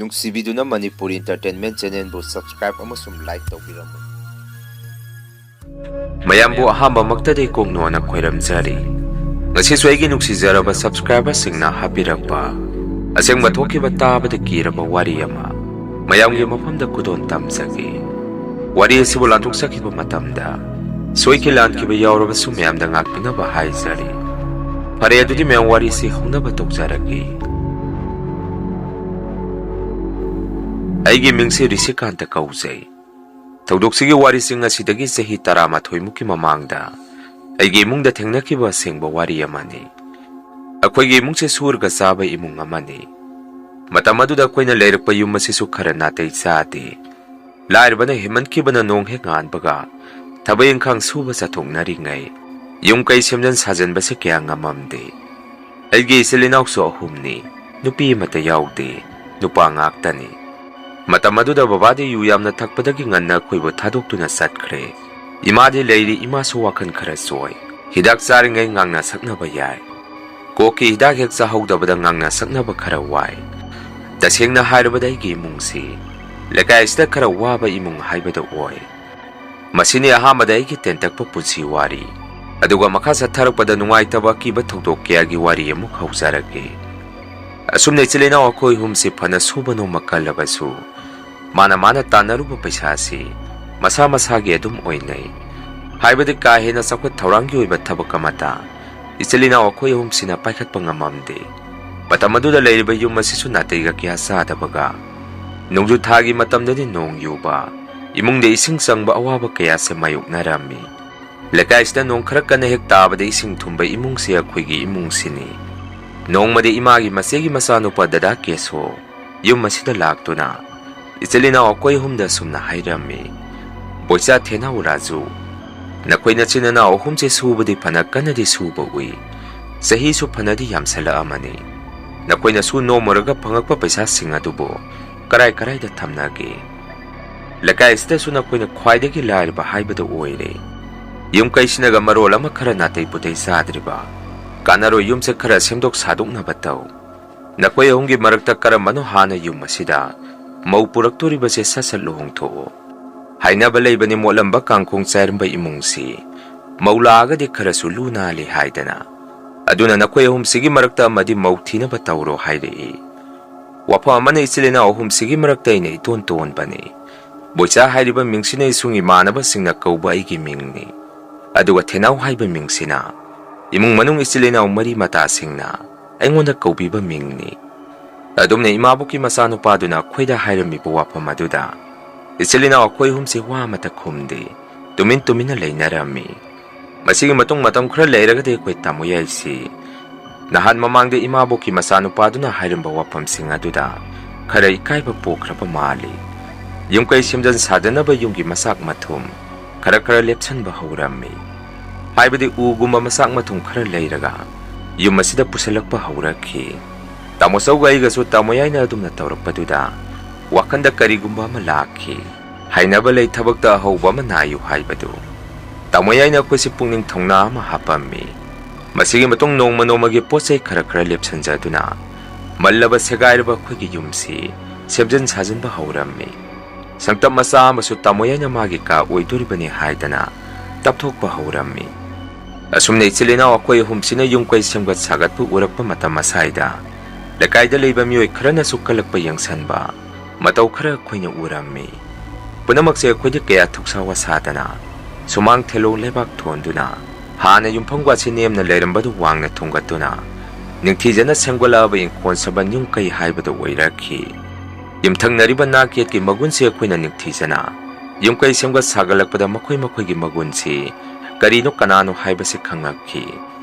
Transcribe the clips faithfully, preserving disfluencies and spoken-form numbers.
ꯅꯨꯡꯁꯤꯕꯤꯗꯨꯅ Manipur Entertainment Channelꯕꯨ subscribe ꯑꯃꯁꯨꯡ like ꯇꯧꯕꯤꯔꯝꯃꯨ꯫ ꯃꯌꯥꯝꯕꯨ ꯑꯍꯥꯟꯕꯃꯛꯇꯗꯤ ꯀꯣꯡꯅꯣꯅ ꯈꯣꯏꯔꯝꯖꯔꯤ꯫ ꯉꯁꯤꯁꯨ ꯑꯩꯒꯤ ꯅꯨꯡꯁꯤꯖꯔꯕ subscriberꯁꯤꯡꯅ ꯍꯥꯞꯄꯤꯔꯛꯄ ꯑꯁꯦꯡꯕ ꯊꯣꯛꯈꯤꯕ ꯇꯥꯕꯗ ꯀꯤꯔꯕ ꯋꯥꯔꯤ ꯑꯃ ꯃꯌꯥꯝꯒꯤ ꯃꯐꯝꯗ ꯈꯨꯗꯣꯜ ꯇꯝꯖꯒꯦ꯫ ꯋꯥꯔꯤ ꯑꯁꯤꯕꯨ ꯂꯥꯟꯊꯣꯛꯆꯈꯤꯕ ꯃꯇꯝꯗ ꯁꯣꯏꯈꯤ ꯂꯥꯟꯈꯤꯕ ꯌꯥꯎꯔꯕꯁꯨ ꯃꯌꯥꯝꯗ ꯉꯥꯛꯄꯤꯅꯕ ꯍꯥꯏꯖꯔꯤ꯫ ꯐꯔꯦ, ꯑꯗꯨꯗꯤ ꯃꯌꯥꯝ ꯋꯥꯔꯤꯁꯤ ꯍꯧꯅꯕ ꯇꯧꯖꯔꯒꯦ꯫ ꯑꯩꯒꯤ ꯃꯤꯡꯁꯤ ꯔꯤꯁꯤꯀꯥꯟꯇ ꯀꯧꯖꯩ꯫ ꯊꯧꯗꯣꯛꯁꯤꯒꯤ ꯋꯥꯔꯤꯁꯤꯡ ꯑꯁꯤꯗꯒꯤ ꯆꯍꯤ ꯇꯔꯥꯃꯥꯊꯣꯏ ꯃꯨꯛꯀꯤ ꯃꯃꯥꯡꯗ ꯑꯩꯒꯤ ꯏꯃꯨꯡꯗ ꯊꯦꯡꯅꯈꯤꯕ ꯑꯁꯦꯡꯕ ꯋꯥꯔꯤ ꯑꯃꯅꯤ꯫ ꯑꯩꯈꯣꯏꯒꯤ ꯏꯃꯨꯡꯁꯦ ꯁꯨꯔꯒ ꯆꯥꯕ ꯏꯃꯨꯡ ꯑꯃꯅꯤ꯫ ꯃꯇꯝ ꯑꯗꯨꯗ ꯑꯩꯈꯣꯏꯅ ꯂꯩꯔꯛꯄ ꯌꯨꯝ ꯑꯁꯤꯁꯨ ꯈꯔ ꯅꯥꯇꯩ ꯆꯥꯗꯦ꯫ ꯂꯥꯏꯔꯕꯅ ꯍꯦꯟꯃꯟꯈꯤꯕꯅ ꯅꯣꯡ ꯍꯦꯛ ꯉꯥꯟꯕꯒ ꯊꯕꯛ ꯏꯪꯈꯥꯡ ꯁꯨꯕ ꯆꯠꯊꯣꯛꯅꯔꯤꯉꯩ ꯌꯨꯝ ꯀꯩ ꯁꯦꯝꯖꯤꯟ ꯁꯥꯖꯤꯟꯕꯁꯦ ꯀꯌꯥ ꯉꯝꯃꯝꯗꯦ꯫ ꯑꯩꯒꯤ ꯏꯆꯤꯜ ꯏꯅꯥꯎꯁꯨ ꯑꯍꯨꯝꯅꯤ, ꯅꯨꯄꯤ ꯑꯃꯠꯇ ꯌꯥꯎꯗꯦ, ꯅꯨꯄꯥ ꯉꯥꯛꯇꯅꯤ꯫ ꯃꯇꯝ ꯑꯗꯨꯗ ꯕꯕꯥꯗꯤ ꯌꯨ ꯌꯥꯝꯅ ꯊꯛꯄꯗꯒꯤ ꯉꯟꯅ ꯑꯩꯈꯣꯏꯕꯨ ꯊꯥꯗꯣꯛꯇꯨꯅ ꯆꯠꯈ꯭ꯔꯦ꯫ ꯏꯃꯥꯗꯤ ꯂꯩꯔꯤ, ꯏꯃꯥꯁꯨ ꯋꯥꯈꯜ ꯈꯔ ꯆꯣꯏ꯫ ꯍꯤꯗꯥꯛ ꯆꯥꯔꯤꯉꯩ ꯉꯥꯡꯅ ꯁꯛꯅꯕ ꯌꯥꯏ꯫ ꯀꯣꯛꯀꯤ ꯍꯤꯗꯥꯛ ꯍꯦꯛ ꯆꯥꯍꯧꯗꯕꯗ ꯉꯥꯡꯅ ꯁꯛꯅꯕ ꯈꯔ ꯋꯥꯏ꯫ ꯇꯁꯦꯡꯅ ꯍꯥꯏꯔꯕꯗ ꯑꯩꯒꯤ ꯏꯃꯨꯡꯁꯤ ꯂꯩꯀꯥꯏ ꯑꯁꯤꯗ ꯈꯔ ꯋꯥꯕ ꯏꯃꯨꯡ ꯍꯥꯏꯕꯗꯨ ꯑꯣꯏ꯫ ꯃꯁꯤꯅꯤ ꯑꯍꯥꯟꯕꯗ ꯑꯩꯒꯤ ꯇꯦꯟꯇꯛꯄ ꯄꯨꯟꯁꯤ ꯋꯥꯔꯤ꯫ ꯑꯗꯨꯒ ꯃꯈꯥ ꯆꯠꯊꯔꯛꯄꯗ ꯅꯨꯡꯉꯥꯏꯇꯕ ꯑꯀꯤꯕ ꯊꯧꯗꯣꯛ ꯀꯌꯥꯒꯤ ꯋꯥꯔꯤ ꯑꯃꯨꯛ ꯍꯧꯖꯔꯛꯀꯦ꯫ ꯑꯁꯨꯝꯅ ꯏꯆꯤꯜ ꯏꯅꯥꯎ ꯑꯩꯈꯣꯏ ꯑꯍꯨꯝꯁꯤ ꯐꯅ ꯁꯨꯕ ꯅꯣꯝꯕ ꯀꯜꯂꯕꯁꯨ ꯃꯥꯅ ꯃꯥꯅ ꯇꯥꯟꯅꯔꯨꯕ ꯄꯩꯁꯥ ꯑꯁꯤ ꯃꯁꯥ ꯃꯁꯥꯒꯤ ꯑꯗꯨꯝ ꯑꯣꯏꯅꯩ꯫ ꯍꯥꯏꯕꯗꯤ ꯀꯥ ꯍꯦꯟꯅ ꯆꯥꯎꯈꯠ ꯊꯧꯔꯥꯡꯒꯤ ꯑꯣꯏꯕ ꯊꯕꯛ ꯑꯃꯠꯇ ꯏꯆꯤꯜ ꯏꯅꯥꯎ ꯑꯩꯈꯣꯏ ꯑꯍꯨꯝꯁꯤꯅ ꯄꯥꯏꯈꯠꯄ ꯉꯝꯃꯝꯗꯦ꯫ ꯃꯇꯝ ꯑꯗꯨꯗ ꯂꯩꯔꯤꯕ ꯌꯨꯝ ꯑꯁꯤꯁꯨ ꯅꯥꯇꯩꯒ ꯀꯌꯥ ꯆꯥꯗꯕꯒ ꯅꯣꯡꯖꯨ ꯊꯥꯒꯤ ꯃꯇꯝꯗꯗꯤ ꯅꯣꯡ ꯌꯨꯕ, ꯏꯃꯨꯡꯗ ꯏꯁꯤꯡ ꯆꯪꯕ ꯑꯋꯥꯕ ꯀꯌꯥꯁꯦ ꯃꯥꯌꯣꯛꯅꯔꯝꯃꯤ꯫ ꯂꯩꯀꯥꯏꯁꯤꯗ ꯅꯣꯡ ꯈꯔ ꯀꯟꯅ ꯍꯦꯛ ꯇꯥꯕꯗ ꯏꯁꯤꯡ ꯊꯨꯝꯕ ꯏꯃꯨꯡꯁꯦ ꯑꯩꯈꯣꯏꯒꯤ ꯏꯃꯨꯡꯁꯤꯅꯤ꯫ ꯅꯣꯡꯃꯗꯤ ꯏꯃꯥꯒꯤ ꯃꯆꯦꯒꯤ ꯃꯆꯥꯅꯨꯄꯥ ꯗꯗꯥ ꯀꯦꯁꯣ ꯌꯨꯝ ꯑꯁꯤꯗ ꯂꯥꯛꯇꯨꯅ ꯏꯆꯤꯜ ꯏꯅꯥꯎ ꯑꯩꯈꯣꯏ ꯑꯍꯨꯝꯗ ꯑꯁꯨꯝꯅ ꯍꯥꯏꯔꯝꯃꯤ, "ꯕꯣꯏꯆꯥ ꯊꯦꯅꯥꯎ ꯔꯥꯖꯨ, ꯅꯈꯣꯏ ꯅꯆꯤꯟ ꯅꯅꯥꯎ ꯑꯍꯨꯝꯁꯦ ꯁꯨꯕꯗꯤ ꯐꯅ ꯀꯟꯅꯗꯤ ꯁꯨꯕ ꯎꯏ, ꯆꯍꯤꯁꯨ ꯐꯅꯗꯤ ꯌꯥꯝꯁꯜꯂꯛꯑꯃꯅꯤ꯫ ꯅꯈꯣꯏꯅ ꯁꯨ ꯅꯣꯝꯃꯨꯔꯒ ꯐꯪꯉꯛꯄ ꯄꯩꯁꯥꯁꯤꯡ ꯑꯗꯨꯕꯨ ꯀꯔꯥꯏ ꯀꯔꯥꯏꯗ ꯊꯝꯅꯒꯦ? ꯂꯩꯀꯥꯏ ꯑꯁꯤꯗꯁꯨ ꯅꯈꯣꯏꯅ ꯈ꯭ꯋꯥꯏꯗꯒꯤ ꯂꯥꯏꯔꯕ ꯍꯥꯏꯕꯗꯨ ꯑꯣꯏꯔꯦ꯫ ꯌꯨꯝ ꯀꯩꯁꯤꯅꯒ ꯃꯔꯣꯜ ꯑꯃ ꯈꯔ ꯅꯥꯇꯩ ꯄꯨꯇꯩ ꯆꯥꯗ꯭ꯔꯤꯕ꯫ ꯀꯥꯟꯅꯔꯣꯏ, ꯌꯨꯝꯁꯦ ꯈꯔ ꯁꯦꯝꯗꯣꯛ ꯁꯥꯗꯣꯛꯅꯕ ꯇꯧ꯫ "ꯅꯈꯣꯏ ꯑꯍꯨꯝꯒꯤ ꯃꯔꯛꯇ ꯀꯔꯝꯕꯅꯣ ꯍꯥꯟꯅ ꯌꯨꯝ ꯑꯁꯤꯗ ꯃꯧ ꯄꯨꯔꯛꯇꯣꯔꯤꯕꯁꯦ ꯁꯠ ꯁꯠ ꯂꯨꯍꯣꯡꯊꯣꯛꯑꯣ꯫ ꯍꯥꯏꯅꯕ ꯂꯩꯕꯅꯤ, ꯃꯣꯠꯂꯝꯕ ꯀꯥꯡꯈꯣꯡ ꯆꯥꯏꯔꯝꯕ ꯏꯃꯨꯡꯁꯤ ꯃꯧ ꯂꯥꯛꯑꯒꯗꯤ ꯈꯔꯁꯨ ꯂꯨ ꯅꯥꯜꯂꯤ ꯍꯥꯏꯗꯅ꯫ ꯑꯗꯨꯅ ꯅꯈꯣꯏ ꯑꯍꯨꯝꯁꯤꯒꯤ ꯃꯔꯛꯇ ꯑꯃꯗꯤ ꯃꯧ ꯊꯤꯅꯕ ꯇꯧꯔꯣ" ꯍꯥꯏꯔꯛꯏ꯫ ꯋꯥꯐꯝ ꯑꯃꯅ, ꯏꯆꯤꯜ ꯏꯅꯥꯎ ꯑꯍꯨꯝꯁꯤꯒꯤ ꯃꯔꯛꯇ ꯑꯩꯅ ꯏꯇꯣꯟ ꯇꯣꯟꯕꯅꯤ꯫ ꯕꯣꯏꯆꯥ ꯍꯥꯏꯔꯤꯕ ꯃꯤꯡꯁꯤꯅ ꯏꯁꯨꯡ ꯏꯃꯥꯟꯅꯕꯁꯤꯡꯅ ꯀꯧꯕ ꯑꯩꯒꯤ ꯃꯤꯡꯅꯤ꯫ ꯑꯗꯨꯒ ꯊꯦꯅꯥꯎ ꯍꯥꯏꯕ ꯃꯤꯡꯁꯤꯅ ꯏꯃꯨꯡ ꯃꯅꯨꯡ ꯏꯆꯤꯜ ꯏꯅꯥꯎ ꯃꯔꯤ ꯃꯇꯥꯁꯤꯡꯅ ꯑꯩꯉꯣꯟꯗ ꯀꯧꯕꯤꯕ ꯃꯤꯡꯅꯤ꯫ ꯑꯗꯨꯝꯅ ꯏꯃꯥꯕꯣꯛꯀꯤ ꯃꯆꯥꯅꯨꯄꯥꯗꯨꯅ ꯑꯩꯈꯣꯏꯗ ꯍꯥꯏꯔꯝꯃꯤꯕ ꯋꯥꯐꯝ ꯑꯗꯨꯗ ꯏꯆꯤꯜ ꯏꯅꯥꯎ ꯑꯩꯈꯣꯏ ꯑꯍꯨꯝꯁꯦ ꯋꯥ ꯑꯃꯠꯇ ꯈꯨꯝꯗꯦ, ꯇꯨꯃꯤꯟ ꯇꯨꯃꯤꯟꯅ ꯂꯩꯅꯔꯝꯃꯤ꯫ ꯃꯁꯤꯒꯤ ꯃꯇꯨꯡ ꯃꯇꯝ ꯈꯔ ꯂꯩꯔꯒꯗꯤ ꯑꯩꯈꯣꯏ ꯇꯥꯃꯣ ꯌꯥꯏꯁꯤ ꯅꯍꯥꯟ ꯃꯃꯥꯡꯗ ꯏꯃꯥꯕꯣꯛꯀꯤ ꯃꯆꯥꯅꯨꯄꯥꯗꯨꯅ ꯍꯥꯏꯔꯝꯕ ꯋꯥꯐꯝꯁꯤꯡ ꯑꯗꯨꯗ ꯈꯔ ꯏꯀꯥꯏꯕ ꯄꯣꯛꯈ꯭ꯔꯕ ꯃꯥꯜꯂꯤ꯫ ꯌꯨꯝ ꯀꯩ ꯁꯦꯝꯖꯤꯟ ꯁꯥꯖꯅꯕ ꯌꯨꯝꯒꯤ ꯃꯆꯥꯛ ꯃꯊꯨꯝ ꯈꯔ ꯈꯔ ꯂꯦꯞꯁꯟꯕ ꯍꯧꯔꯝꯃꯤ꯫ ꯍꯥꯏꯕꯗꯤ ꯎꯒꯨꯝꯕ ꯃꯆꯥꯛ ꯃꯊꯨꯝ ꯈꯔ ꯂꯩꯔꯒ ꯌꯨꯝ ꯑꯁꯤꯗ ꯄꯨꯁꯜꯂꯛꯄ ꯍꯧꯔꯛꯈꯤ꯫ ꯇꯥꯃꯣ ꯆꯧꯒ ꯑꯩꯒꯁꯨ ꯇꯥꯃꯣ ꯌꯥꯏꯅ ꯑꯗꯨꯝꯅ ꯇꯧꯔꯛꯄꯗꯨꯗ ꯋꯥꯈꯟꯗ ꯀꯔꯤꯒꯨꯝꯕ ꯑꯃ ꯂꯥꯛꯈꯤ꯫ ꯍꯩꯅꯕ ꯂꯩ ꯊꯕꯛꯇ ꯑꯍꯧꯕ ꯑꯃ ꯅꯥꯏꯌꯨ ꯍꯥꯏꯕꯗꯨ꯫ ꯇꯥꯃꯣ ꯌꯥꯏꯅ ꯑꯩꯈꯣꯏꯁꯦ ꯄꯨꯛꯅꯤꯡ ꯊꯧꯅꯥ ꯑꯃ ꯍꯥꯞꯄꯝꯃꯤ꯫ ꯃꯁꯤꯒꯤ ꯃꯇꯨꯡ ꯅꯣꯡꯃ ꯅꯣꯡꯃꯒꯤ ꯄꯣꯠ ꯆꯩ ꯈꯔ ꯈꯔ ꯂꯦꯞꯁꯤꯟꯖꯗꯨꯅ ꯃꯜꯂꯕ ꯁꯦꯒꯥꯏꯔꯕ ꯑꯩꯈꯣꯏꯒꯤ ꯌꯨꯝꯁꯤ ꯁꯦꯝꯖꯤꯟ ꯁꯥꯖꯤꯟꯕ ꯍꯧꯔꯝꯃꯤ꯫ ꯁꯪꯇꯞ ꯃꯆꯥ ꯑꯃꯁꯨ ꯇꯥꯃꯣ ꯌꯥꯏꯅ ꯃꯥꯒꯤ ꯀꯥ ꯑꯣꯏꯗꯣꯔꯤꯕꯅꯤ ꯍꯥꯏꯗꯅ ꯇꯞꯊꯣꯛꯄ ꯍꯧꯔꯝꯃꯤ꯫ ꯑꯁꯨꯝꯅ ꯏꯆꯤꯜ ꯏꯅꯥꯎ ꯑꯩꯈꯣꯏ ꯑꯍꯨꯝꯁꯤꯅ ꯌꯨꯝ ꯀꯩ ꯁꯦꯝꯒꯠ ꯁꯥꯒꯠꯄ ꯎꯔꯛꯄ ꯃꯇꯝ ꯑꯁꯥꯏꯗ ꯂꯩꯀꯥꯏꯗ ꯂꯩꯕ ꯃꯤꯑꯣꯏ ꯈꯔꯅꯁꯨ ꯀꯜꯂꯛꯄ ꯌꯦꯡꯁꯟꯕ ꯃꯇꯧ ꯈꯔ ꯑꯩꯈꯣꯏꯅ ꯎꯔꯝꯃꯤ꯫ ꯄꯨꯝꯅꯃꯛꯁꯦ ꯑꯩꯈꯣꯏꯗꯤ ꯀꯌꯥ ꯊꯧꯁꯥ ꯋꯥꯁꯥꯗꯅ ꯁꯨꯃꯥꯡ ꯊꯦꯂꯣ ꯂꯩꯕꯥꯛ ꯊꯣꯟꯗꯨꯅ ꯍꯥꯟꯅ ꯌꯨꯝꯐꯝꯒꯁꯤ ꯅꯦꯝꯅ ꯂꯩꯔꯝꯕꯗꯨ ꯋꯥꯡꯅ ꯊꯣꯡꯒꯠꯇꯨꯅ ꯅꯤꯡꯊꯤꯖꯅ ꯁꯦꯝꯒꯠꯂꯛꯑꯕ ꯏꯪꯈꯣꯜ ꯁꯝꯕꯟ ꯌꯨꯝ ꯀꯩ ꯍꯥꯏꯕꯗꯨ ꯑꯣꯏꯔꯛꯈꯤ꯫ ꯌꯨꯝꯊꯪꯅꯔꯤꯕ ꯅꯥꯛ ꯌꯦꯠꯀꯤ ꯃꯒꯨꯟꯁꯦ ꯑꯩꯈꯣꯏꯅ ꯅꯤꯡꯊꯤꯖꯅ ꯌꯨꯝ ꯀꯩ ꯁꯦꯝꯒꯠ ꯁꯥꯒꯠꯂꯛꯄꯗ ꯃꯈꯣꯏ ꯃꯈꯣꯏꯒꯤ ꯃꯒꯨꯟꯁꯤ ꯀꯔꯤꯅꯣ ꯀꯅꯥꯅꯣ ꯍꯥꯏꯕꯁꯤ ꯈꯪꯉꯛꯈꯤ꯫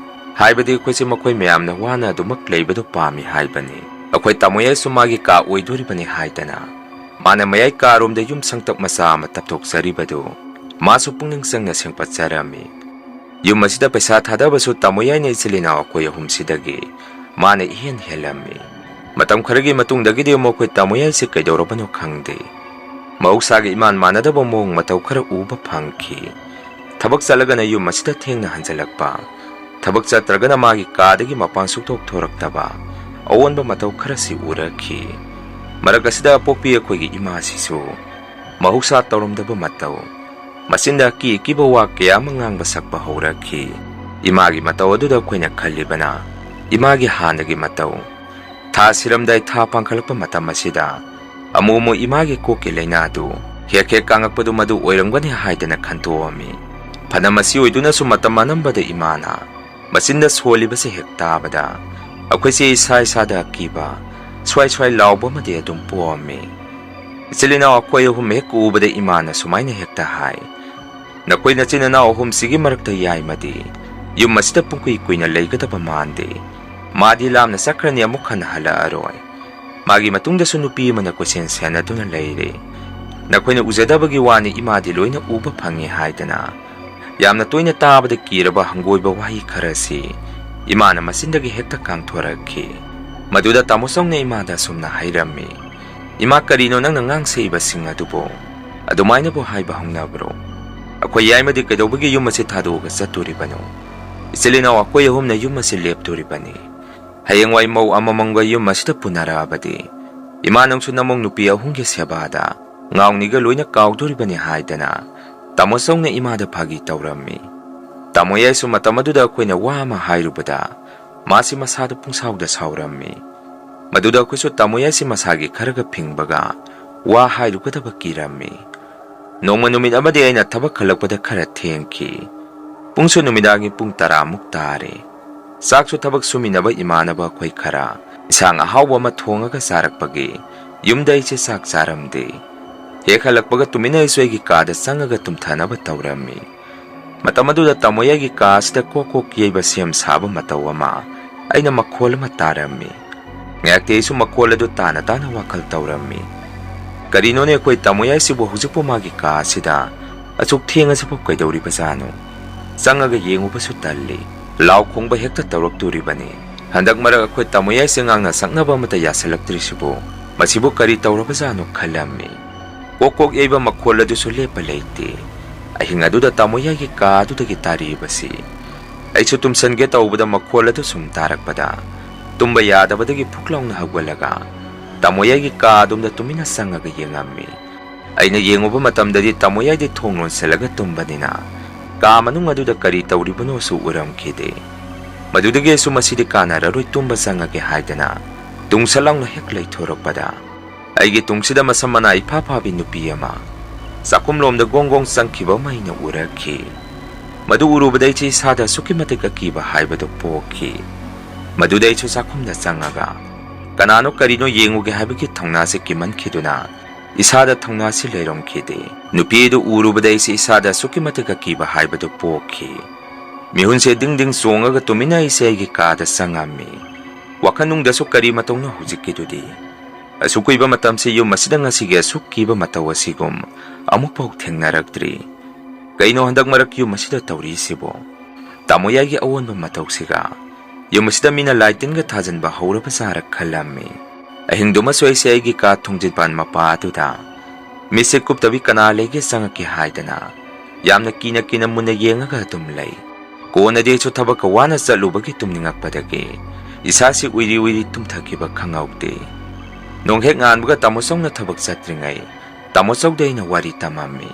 ꯍꯥꯏꯕꯗꯤ ꯑꯩꯈꯣꯏꯁꯦ ꯃꯈꯣꯏ ꯃꯌꯥꯝꯅ ꯋꯥꯅ ꯑꯗꯨꯃꯛ ꯂꯩꯕꯗꯨ ꯄꯥꯝꯃꯤ ꯍꯥꯏꯕꯅꯤ꯫ ꯑꯩꯈꯣꯏ ꯇꯥꯃꯣ ꯌꯥꯏꯁꯨ ꯃꯥꯒꯤ ꯀꯥ ꯑꯣꯏꯗꯣꯔꯤꯕꯅꯤ ꯍꯥꯏꯗꯅ ꯃꯥꯅ ꯃꯌꯥꯏ ꯀꯥꯔꯣꯝꯗ ꯌꯨꯝ ꯁꯪꯇꯞ ꯃꯆꯥ ꯑꯃ ꯇꯞꯊꯣꯛꯆꯔꯤꯕꯗꯨ ꯃꯥꯁꯨ ꯄꯨꯛꯅꯤꯡ ꯆꯪꯅ ꯁꯦꯝꯒꯠꯆꯔꯝꯃꯤ꯫ ꯌꯨꯝ ꯑꯁꯤꯗ ꯄꯩꯁꯥ ꯊꯥꯗꯕꯁꯨ ꯇꯥꯃꯣ ꯌꯥꯏꯅ ꯏꯆꯤꯜ ꯏꯅꯥꯎ ꯑꯩꯈꯣꯏ ꯑꯍꯨꯝꯁꯤꯗꯒꯤ ꯃꯥꯅ ꯏꯍꯦꯟ ꯍꯦꯜꯂꯝꯃꯤ꯫ ꯃꯇꯝ ꯈꯔꯒꯤ ꯃꯇꯨꯡꯗꯒꯤꯗꯤ ꯑꯃꯨꯛ ꯑꯩꯈꯣꯏ ꯇꯥꯃꯣ ꯌꯥꯏꯁꯦ ꯀꯩꯗꯧꯔꯕꯅꯣ ꯈꯪꯗꯦ꯫ ꯃꯍꯧꯁꯥꯒ ꯏꯃꯥꯟ ꯃꯥꯟꯅꯗꯕ ꯃꯑꯣꯡ ꯃꯇꯧ ꯈꯔ ꯎꯕ ꯐꯪꯈꯤ꯫ ꯊꯕꯛ ꯆꯠꯂꯒꯅ ꯌꯨꯝ ꯑꯁꯤꯗ ꯊꯦꯡꯅ ꯍꯟꯖꯤꯜꯂꯛꯄ, ꯊꯕꯛ ꯆꯠꯇ꯭ꯔꯒꯅ ꯃꯥꯒꯤ ꯀꯥꯗꯒꯤ ꯃꯄꯥꯟ ꯁꯨꯛꯊꯣꯛ ꯊꯣꯔꯛꯇꯕ, ꯑꯑꯣꯟꯕ ꯃꯇꯧ ꯈꯔꯁꯤ ꯎꯔꯛꯈꯤ꯫ ꯃꯔꯛ ꯑꯁꯤꯗ ꯑꯄꯣꯛꯄꯤ ꯑꯩꯈꯣꯏꯒꯤ ꯏꯃꯥꯁꯤꯁꯨ ꯃꯍꯧꯁꯥ ꯇꯧꯔꯝꯗꯕ ꯃꯇꯧ, ꯃꯆꯤꯟꯗ ꯑꯀꯤ ꯑꯀꯤꯕ ꯋꯥ ꯀꯌꯥ ꯑꯃ ꯉꯥꯡꯕ ꯁꯛꯄ ꯍꯧꯔꯛꯈꯤ꯫ ꯏꯃꯥꯒꯤ ꯃꯇꯧ ꯑꯗꯨꯗ ꯑꯩꯈꯣꯏꯅ ꯈꯜꯂꯤꯕꯅ ꯏꯃꯥꯒꯤ ꯍꯥꯟꯅꯒꯤ ꯃꯇꯧ꯫ ꯊꯥ ꯁꯤꯔꯝꯗꯥꯏ ꯊꯥ ꯄꯥꯡꯈꯠꯂꯛꯄ ꯃꯇꯝ ꯑꯁꯤꯗ ꯑꯃꯨꯛ ꯑꯃꯨꯛ ꯏꯃꯥꯒꯤ ꯀꯣꯛꯀꯤ ꯂꯥꯏꯅꯥꯗꯨ ꯍꯦꯛ ꯍꯦꯛ ꯀꯥꯡꯉꯛꯄꯗꯨ ꯃꯗꯨ ꯑꯣꯏꯔꯝꯒꯅꯤ ꯍꯥꯏꯗꯅ ꯈꯟꯇꯣꯛꯑꯝꯃꯤ꯫ ꯐꯅ ꯃꯁꯤ ꯑꯣꯏꯗꯨꯅꯁꯨ ꯃꯇꯝ ꯑꯅꯝꯕꯗ ꯏꯃꯥꯅ ꯃꯆꯤꯟꯗ ꯁꯣꯜꯂꯤꯕꯁꯦ ꯍꯦꯛ ꯇꯥꯕꯗ ꯑꯩꯈꯣꯏꯁꯦ ꯏꯁꯥ ꯏꯁꯥꯗ ꯑꯀꯤꯕ, ꯁ꯭ꯋꯥꯏ ꯁ꯭ꯋꯥꯏ ꯂꯥꯎꯕ ꯑꯃꯗꯤ ꯑꯗꯨꯝ ꯄꯣꯛꯑꯝꯃꯤ꯫ ꯏꯆꯤꯜ ꯏꯅꯥꯎ ꯑꯩꯈꯣꯏ ꯑꯍꯨꯝ ꯍꯦꯛ ꯎꯕꯗ ꯏꯃꯥꯅ ꯁꯨꯃꯥꯏꯅ ꯍꯦꯛꯇ ꯍꯥꯏ, "ꯅꯈꯣꯏ ꯅꯆꯤꯟ ꯅꯅꯥꯎ ꯑꯍꯨꯝꯁꯤꯒꯤ ꯃꯔꯛꯇ ꯌꯥꯏꯃꯗꯤ ꯌꯨꯝ ꯑꯁꯤꯗ ꯄꯨꯡꯀꯨꯏ ꯀꯨꯏꯅ ꯂꯩꯒꯗꯕ ꯃꯥꯟꯗꯦ꯫ ꯃꯥꯗꯤ ꯂꯥꯞꯅ ꯆꯠꯈ꯭ꯔꯅꯤ, ꯑꯃꯨꯛ ꯍꯟꯅ ꯍꯜꯂꯛꯑꯔꯣꯏ꯫ ꯃꯥꯒꯤ ꯃꯇꯨꯡꯗꯁꯨ ꯅꯨꯄꯤ ꯑꯃꯅ ꯀꯣꯏꯁꯦꯟ ꯁꯦꯟꯅꯗꯨꯅ ꯂꯩꯔꯦ꯫ ꯅꯈꯣꯏꯅ ꯎꯖꯗꯕꯒꯤ ꯋꯥꯅꯤ, ꯏꯃꯥꯗꯤ ꯂꯣꯏꯅ ꯎꯕ ꯐꯪꯉꯤ" ꯍꯥꯏꯗꯅ ꯌꯥꯝꯅ ꯇꯣꯏꯅ ꯇꯥꯕꯗ ꯀꯤꯔꯕ ꯍꯪꯒꯣꯏꯕ ꯋꯥꯍꯩ ꯈꯔꯁꯤ ꯏꯃꯥꯅ ꯃꯆꯤꯟꯗꯒꯤ ꯍꯦꯛꯇ ꯀꯥꯡꯊꯣꯔꯛꯈꯤ꯫ ꯃꯗꯨꯗ ꯇꯥꯃꯣ ꯆꯧꯅ ꯏꯃꯥꯗ ꯑꯁꯨꯝꯅ ꯍꯥꯏꯔꯝꯃꯤ, "ꯏꯃꯥ, ꯀꯔꯤꯅꯣ ꯅꯪꯅ ꯉꯥꯡꯁꯛꯏꯕꯁꯤꯡ ꯑꯗꯨꯕꯨ? ꯑꯗꯨꯃꯥꯏꯅꯕꯨ ꯍꯥꯏꯕ ꯍꯧꯅꯕ꯭ꯔꯣ? ꯑꯩꯈꯣꯏ ꯌꯥꯏꯃꯗꯤ ꯀꯩꯗꯧꯕꯒꯤ ꯌꯨꯝ ꯑꯁꯤ ꯊꯥꯗꯣꯛꯑꯒ ꯆꯠꯇꯣꯔꯤꯕꯅꯣ? ꯏꯆꯤꯜ ꯏꯅꯥꯎ ꯑꯩꯈꯣꯏ ꯑꯍꯨꯝꯅ ꯌꯨꯝ ꯑꯁꯤ ꯂꯦꯞꯇꯣꯔꯤꯕꯅꯤ꯫ ꯍꯌꯦꯡꯋꯥꯏ ꯃꯧ ꯑꯃꯃꯝꯒ ꯌꯨꯝ ꯑꯁꯤꯗ ꯄꯨꯅꯔꯛꯑꯕꯗꯤ ꯏꯃꯥ ꯅꯪꯁꯨ ꯅꯃꯧ ꯅꯨꯄꯤ ꯑꯍꯨꯝꯒꯤ ꯁꯦꯕꯥꯗ ꯉꯥꯎꯅꯤꯒ ꯂꯣꯏꯅ ꯀꯥꯎꯗꯣꯔꯤꯕꯅꯤ" ꯍꯥꯏꯗꯅ ꯇꯥꯃꯣ ꯆꯧꯅ ꯏꯃꯥꯗ ꯐꯥꯒꯤ ꯇꯧꯔꯝꯃꯤ꯫ ꯇꯥꯃꯣ ꯌꯥꯏꯁꯨ ꯃꯇꯝ ꯑꯗꯨꯗ ꯑꯩꯈꯣꯏꯅ ꯋꯥ ꯑꯃ ꯍꯥꯏꯔꯨꯕꯗ ꯃꯥꯁꯤ ꯃꯁꯥꯗ ꯄꯨꯡꯁꯥꯎꯗ ꯁꯥꯎꯔꯝꯃꯤ꯫ ꯃꯗꯨꯗ ꯑꯩꯈꯣꯏꯁꯨ ꯇꯥꯃꯣ ꯌꯥꯏꯁꯤ ꯃꯁꯥꯒꯤ ꯈꯔꯒ ꯐꯤꯡꯕꯒ ꯋꯥ ꯍꯥꯏꯔꯨꯒꯗꯕ ꯀꯤꯔꯝꯃꯤ꯫ ꯅꯣꯡꯃ ꯅꯨꯃꯤꯠ ꯑꯃꯗꯤ ꯑꯩꯅ ꯊꯕꯛ ꯍꯜꯂꯛꯄꯗ ꯈꯔ ꯊꯦꯡꯈꯤ꯫ ꯄꯨꯡꯁꯨ ꯅꯨꯃꯤꯗꯥꯡꯒꯤ ꯄꯨꯡ ꯇꯔꯥꯃꯨꯛ ꯇꯥꯔꯦ꯫ ꯆꯥꯛꯁꯨ ꯊꯕꯛ ꯁꯨꯃꯤꯟꯅꯕ ꯏꯃꯥꯟꯅꯕ ꯑꯩꯈꯣꯏ ꯈꯔ ꯏꯟꯁꯥꯡ ꯑꯍꯥꯎꯕ ꯑꯃ ꯊꯣꯡꯉꯒ ꯆꯥꯔꯛꯄꯒꯤ ꯌꯨꯝꯗ ꯑꯩꯁꯦ ꯆꯥꯛ ꯆꯥꯔꯝꯗꯦ꯫ ꯍꯦꯛ ꯍꯜꯂꯛꯄꯒ ꯇꯨꯃꯤꯟꯅ ꯑꯩꯁꯨ ꯑꯩꯒꯤ ꯀꯥꯗ ꯆꯪꯉꯒ ꯇꯨꯝꯊꯅꯕ ꯇꯧꯔꯝꯃꯤ꯫ ꯃꯇꯝ ꯑꯗꯨꯗ ꯇꯥꯃꯣ ꯌꯥꯏꯒꯤ ꯀꯥ ꯑꯁꯤꯗ ꯀꯣꯛ ꯀꯣꯛ ꯌꯩꯕ ꯁꯦꯝ ꯁꯥꯕ ꯃꯇꯧ ꯑꯃ ꯑꯩꯅ ꯃꯈꯣꯜ ꯑꯃ ꯇꯥꯔꯝꯃꯤ꯫ ꯉꯥꯏꯍꯥꯛꯇꯤ ꯑꯩꯁꯨ ꯃꯈꯣꯜ ꯑꯗꯨ ꯇꯥꯅ ꯇꯥꯅ ꯋꯥꯈꯜ ꯇꯧꯔꯝꯃꯤ꯫ ꯀꯔꯤꯅꯣꯅꯦ, ꯑꯩꯈꯣꯏ ꯇꯥꯃꯣ ꯌꯥꯏꯁꯤꯕꯨ ꯍꯧꯖꯤꯛꯄꯨ ꯃꯥꯒꯤ ꯀꯥ ꯑꯁꯤꯗ ꯑꯁꯨꯛ ꯊꯦꯡꯉꯁꯤꯕꯨ ꯀꯩꯗꯧꯔꯤꯕꯖꯥꯠꯅꯣ? ꯆꯪꯉꯒ ꯌꯦꯡꯉꯨꯕꯁꯨ ꯇꯜꯂꯤ꯫ ꯂꯥꯎ ꯈꯣꯡꯕ ꯍꯦꯛꯇ ꯇꯧꯔꯛꯇꯣꯔꯤꯕꯅꯤ꯫ ꯍꯟꯗꯛ ꯃꯔꯛ ꯑꯩꯈꯣꯏ ꯇꯥꯃꯣ ꯌꯥꯏꯁꯦ ꯉꯥꯡꯅ ꯁꯛꯅꯕ ꯑꯃꯠꯇ ꯌꯥꯁꯤꯜꯂꯛꯇ꯭ꯔꯤꯁꯤꯕꯨ, ꯃꯁꯤꯕꯨ ꯀꯔꯤ ꯇꯧꯔꯕꯖꯥꯠꯅꯣ ꯈꯜꯂꯝꯃꯤ꯫ ꯀꯣꯛ ꯀꯣꯛ ꯌꯩꯕ ꯃꯈꯣꯜ ꯑꯗꯨꯁꯨ ꯂꯦꯞꯄ ꯂꯩꯇꯦ꯫ ꯑꯍꯤꯡ ꯑꯗꯨꯗ ꯇꯥꯃꯣ ꯌꯥꯏꯒꯤ ꯀꯥ ꯑꯗꯨꯗꯒꯤ ꯇꯥꯔꯤꯕꯁꯤ꯫ ꯑꯩꯁꯨ ꯇꯨꯝꯁꯟꯒꯦ ꯇꯧꯕꯗ ꯃꯈꯣꯜ ꯑꯗꯨ ꯁꯨꯝ ꯇꯥꯔꯛꯄꯗ ꯇꯨꯝꯕ ꯌꯥꯗꯕꯗꯒꯤ ꯐꯨꯛ ꯂꯥꯎꯅ ꯍꯧꯒꯠꯂꯒ ꯇꯥꯃꯣ ꯌꯥꯏꯒꯤ ꯀꯥ ꯑꯗꯣꯝꯗ ꯇꯨꯃꯤꯟꯅ ꯆꯪꯉꯒ ꯌꯦꯡꯉꯝꯃꯤ꯫ ꯑꯩꯅ ꯌꯦꯡꯉꯨꯕ ꯃꯇꯝꯗꯗꯤ ꯇꯥꯃꯣ ꯌꯥꯏꯗꯤ ꯊꯣꯡ ꯂꯣꯟꯁꯤꯜꯂꯒ ꯇꯨꯝꯕꯅꯤꯅ ꯀꯥ ꯃꯅꯨꯡ ꯑꯗꯨꯗ ꯀꯔꯤ ꯇꯧꯔꯤꯕꯅꯣꯁꯨ ꯎꯔꯝꯈꯤꯗꯦ꯫ ꯃꯗꯨꯗꯒꯤ ꯑꯩꯁꯨ ꯃꯁꯤꯗꯤ ꯀꯥꯟꯅꯔꯔꯣꯏ, ꯇꯨꯝꯕ ꯆꯪꯉꯒꯦ ꯍꯥꯏꯗꯅ ꯇꯨꯡꯁꯠ ꯂꯥꯎꯅ ꯍꯦꯛ ꯂꯩꯊꯣꯔꯛꯄꯗ ꯑꯩꯒꯤ ꯇꯨꯡꯁꯤꯗ ꯃꯁꯝ ꯃꯅꯥ ꯏꯐꯥ ꯐꯥꯕꯤ ꯅꯨꯄꯤ ꯑꯃ ꯆꯥꯛꯈꯨꯝꯂꯣꯝꯗ ꯒꯣꯡ ꯒꯣꯡ ꯆꯪꯈꯤꯕ ꯑꯃ ꯑꯩꯅ ꯎꯔꯛꯈꯤ꯫ ꯃꯗꯨ ꯎꯔꯨꯕꯗ ꯑꯩꯁꯦ ꯏꯁꯥꯗ ꯑꯁꯨꯛꯀꯤ ꯃꯇꯤꯛ ꯑꯀꯤꯕ ꯍꯥꯏꯕꯗꯨ ꯄꯣꯛꯈꯤ꯫ ꯃꯗꯨꯗ ꯑꯩꯁꯨ ꯆꯥꯛꯈꯨꯝꯗ ꯆꯪꯉꯒ ꯀꯅꯥꯅꯣ ꯀꯔꯤꯅꯣ ꯌꯦꯡꯉꯨꯒꯦ ꯍꯥꯏꯕꯒꯤ ꯊꯧꯅꯥꯁꯦ ꯀꯤꯃꯟꯈꯤꯗꯨꯅ ꯏꯁꯥꯗ ꯊꯧꯅꯥꯁꯤ ꯂꯩꯔꯝꯈꯤꯗꯦ꯫ ꯅꯨꯄꯤ ꯑꯗꯨ ꯎꯔꯨꯕꯗ ꯑꯩꯁꯦ ꯏꯁꯥꯗ ꯑꯁꯨꯛꯀꯤ ꯃꯇꯤꯛ ꯑꯀꯤꯕ ꯍꯥꯏꯕꯗꯨ ꯄꯣꯛꯈꯤ꯫ ꯃꯤꯍꯨꯟꯁꯦ ꯗꯤꯡ ꯗꯤꯡ ꯆꯣꯡꯉꯒ ꯇꯨꯃꯤꯟꯅ ꯑꯩꯁꯦ ꯑꯩꯒꯤ ꯀꯥꯗ ꯆꯪꯉꯝꯃꯤ꯫ ꯋꯥꯈꯜꯅꯨꯡꯗꯁꯨ ꯀꯔꯤ ꯃꯇꯧꯅꯣ ꯍꯧꯖꯤꯛꯀꯤꯗꯨꯗꯤ? ꯑꯁꯨꯛ ꯀꯨꯏꯕ ꯃꯇꯝꯁꯤ ꯌꯨꯝ ꯑꯁꯤꯗ ꯉꯁꯤꯒꯤ ꯑꯁꯨꯛ ꯀꯤꯕ ꯃꯇꯧ ꯑꯁꯤꯒꯨꯝ ꯑꯃꯨꯛꯐꯥꯎ ꯊꯦꯡꯅꯔꯛꯇ꯭ꯔꯤ꯫ ꯀꯩꯅꯣ ꯍꯟꯗꯛ ꯃꯔꯛ ꯌꯨꯝ ꯑꯁꯤꯗ ꯇꯧꯔꯤꯁꯤꯕꯣ? ꯇꯥꯃꯣ ꯌꯥꯏꯒꯤ ꯑꯑꯣꯟꯕ ꯃꯇꯧꯁꯤꯒ ꯌꯨꯝ ꯑꯁꯤꯗ ꯃꯤꯅ ꯂꯥꯏ ꯇꯤꯟꯒ ꯊꯥꯖꯤꯟꯕ ꯍꯧꯔꯕ ꯖꯥꯔ ꯈꯜꯂꯝꯃꯤ꯫ ꯑꯍꯤꯡꯗꯨꯃꯁꯨ ꯑꯩꯁꯦ ꯑꯩꯒꯤ ꯀꯥ ꯊꯣꯡꯖꯤꯟ ꯄꯥꯟ ꯃꯄꯥ ꯑꯗꯨꯗ ꯃꯤꯠꯁꯦ ꯀꯨꯞꯇꯕꯤ ꯀꯅꯥ ꯂꯩꯒꯦ ꯆꯪꯉꯛꯀꯦ ꯍꯥꯏꯗꯅ ꯌꯥꯝꯅ ꯀꯤꯅ ꯀꯤꯅ ꯃꯨꯟꯅ ꯌꯦꯡꯉꯒ ꯑꯗꯨꯝ ꯂꯩ꯫ ꯀꯣꯟꯅꯗꯤ ꯑꯩꯁꯨ ꯊꯕꯛꯀ ꯋꯥꯅ ꯆꯠꯂꯨꯕꯒꯤ ꯇꯨꯝꯅꯤꯡꯉꯛꯄꯗꯒꯤ ꯏꯁꯥꯁꯤ ꯎꯏꯔꯤ ꯎꯏꯔꯤ ꯇꯨꯝꯊꯈꯤꯕ ꯈꯪꯍꯧꯗꯦ꯫ ꯅꯣꯡ ꯍꯦꯛ ꯉꯥꯟꯕꯒ ꯇꯥꯃꯣ ꯆꯧꯅ ꯊꯕꯛ ꯆꯠꯇ꯭ꯔꯤꯉꯩ ꯇꯥꯃꯣ ꯆꯧꯗ ꯑꯩꯅ ꯋꯥꯔꯤ ꯇꯝꯃꯝꯃꯤ꯫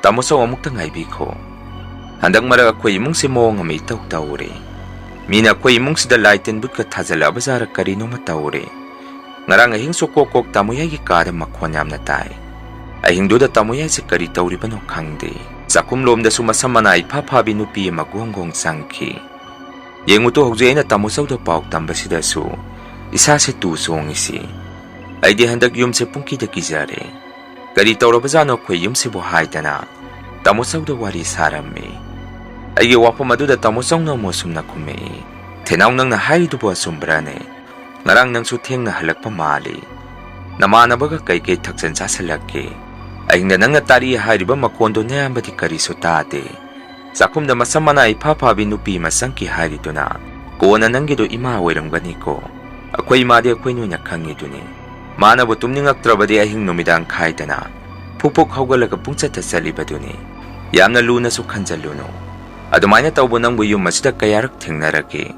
"ꯇꯥꯃꯣ ꯆꯧ, ꯑꯃꯨꯛꯇ ꯉꯥꯏꯕꯤꯈꯣ꯫ ꯍꯟꯗꯛ ꯃꯔꯛ ꯑꯩꯈꯣꯏ ꯏꯃꯨꯡꯁꯤ ꯃꯑꯣꯡ ꯑꯃ ꯏꯇꯧ ꯇꯧꯔꯦ꯫ ꯃꯤꯅ ꯑꯩꯈꯣꯏ ꯏꯃꯨꯡꯁꯤꯗ ꯂꯥꯏ ꯇꯤꯟ ꯕꯨꯠꯀ ꯊꯥꯖꯤꯜꯂꯛꯑꯕ ꯖꯥꯔ ꯀꯔꯤꯅꯣꯃ ꯇꯧꯔꯦ꯫ ꯉꯔꯥꯡ ꯑꯍꯤꯡꯁꯨ ꯀꯣꯛ ꯀꯣꯛ ꯇꯥꯃꯣ ꯌꯥꯏꯒꯤ ꯀꯥꯗ ꯃꯈꯣꯟ ꯌꯥꯝꯅ ꯇꯥꯏ꯫ ꯑꯍꯤꯡꯗꯨꯗ ꯇꯥꯃꯣ ꯌꯥꯏꯁꯦ ꯀꯔꯤ ꯇꯧꯔꯤꯕꯅꯣ ꯈꯪꯗꯦ꯫ ꯆꯥꯛꯈꯨꯝꯂꯣꯝꯗꯁꯨ ꯃꯁꯝ ꯃꯅꯥ ꯏꯐꯥ ꯐꯥꯕꯤ ꯅꯨꯄꯤ ꯑꯃ ꯒꯣꯡ ꯒꯣꯡ ꯆꯪꯈꯤ꯫ ꯌꯦꯡꯉꯨ ꯇꯨ, ꯍꯧꯖꯤꯛ ꯑꯩꯅ ꯇꯥꯃꯣ ꯆꯧꯗ ꯄꯥꯎ ꯇꯝꯕꯁꯤꯗꯁꯨ ꯏꯁꯥꯁꯦ ꯇꯨ ꯆꯣꯡꯉꯤꯁꯤ꯫ ꯑꯩꯗꯤ ꯍꯟꯗꯛ ꯌꯨꯝꯁꯦ ꯄꯨꯡꯀꯤꯗ ꯀꯤꯖꯔꯦ꯫ ꯀꯔꯤ ꯇꯧꯔꯕꯖꯥꯠꯅꯣ ꯑꯩꯈꯣꯏ ꯌꯨꯝꯁꯤꯕꯨ?" ꯍꯥꯏꯗꯅ ꯇꯥꯃꯣ ꯆꯧꯗ ꯋꯥꯔꯤ ꯁꯥꯔꯝꯃꯤ꯫ ꯑꯩꯒꯤ ꯋꯥꯐꯝ ꯑꯗꯨꯗ ꯇꯥꯃꯣ ꯆꯧꯅ ꯑꯃꯨꯛ ꯑꯁꯨꯝꯅ ꯈꯨꯝꯃꯛꯏ, "ꯊꯦꯅꯥꯎ, ꯅꯪꯅ ꯍꯥꯏꯔꯤꯗꯨꯕꯨ ꯑꯆꯨꯝꯕ꯭ꯔꯥꯅꯦ? ꯉꯔꯥꯡ ꯅꯪꯁꯨ ꯊꯦꯡꯅ ꯍꯜꯂꯛꯄ ꯃꯥꯜꯂꯤ꯫ ꯅꯃꯥꯟꯅꯕꯒ ꯀꯩꯀꯩ ꯊꯛꯆꯟ ꯆꯥꯁꯤꯜꯂꯛꯀꯦ? ꯑꯍꯤꯡꯗ ꯅꯪꯅ ꯇꯥꯔꯛꯏ ꯍꯥꯏꯔꯤꯕ ꯃꯈꯣꯟꯗꯣ ꯅꯌꯥꯝꯕꯗꯤ ꯀꯔꯤꯁꯨ ꯇꯥꯗꯦ꯫ ꯆꯥꯛꯈꯨꯝꯗ ꯃꯁꯝ ꯃꯅꯥ ꯏꯐꯥ ꯐꯥꯕꯤ ꯅꯨꯄꯤ ꯑꯃ ꯆꯪꯈꯤ ꯍꯥꯏꯔꯤꯗꯨꯅ ꯀꯣꯟꯅ ꯅꯪꯒꯤꯗꯣ ꯏꯃꯥ ꯑꯣꯏꯔꯝꯒꯅꯤꯀꯣ꯫ ꯑꯩꯈꯣꯏ ꯏꯃꯥꯗꯤ ꯑꯩꯈꯣꯏ ꯅꯣꯏꯅ ꯈꯪꯉꯤꯗꯨꯅꯤ꯫ ꯃꯥꯅꯕꯨ ꯇꯨꯝꯅꯤꯡꯉꯛꯇ꯭ꯔꯕꯗꯤ ꯑꯍꯤꯡ ꯅꯨꯃꯤꯗꯥꯡ ꯈꯥꯏꯗꯅ ꯐꯨꯛ ꯐꯨꯛ ꯍꯧꯒꯠꯂꯒ ꯄꯨꯡꯆꯠꯇ ꯆꯠꯂꯤꯕꯗꯨꯅꯤ꯫ ꯌꯥꯝꯅ ꯂꯨꯅꯁꯨ ꯈꯟꯖꯜꯂꯨꯅꯨ꯫ ꯑꯗꯨꯃꯥꯏꯅ ꯇꯧꯕ ꯅꯪꯕꯨ ꯌꯨꯝ ꯑꯁꯤꯗ ꯀꯌꯥꯔꯛ ꯊꯦꯡꯅꯔꯒꯦ?"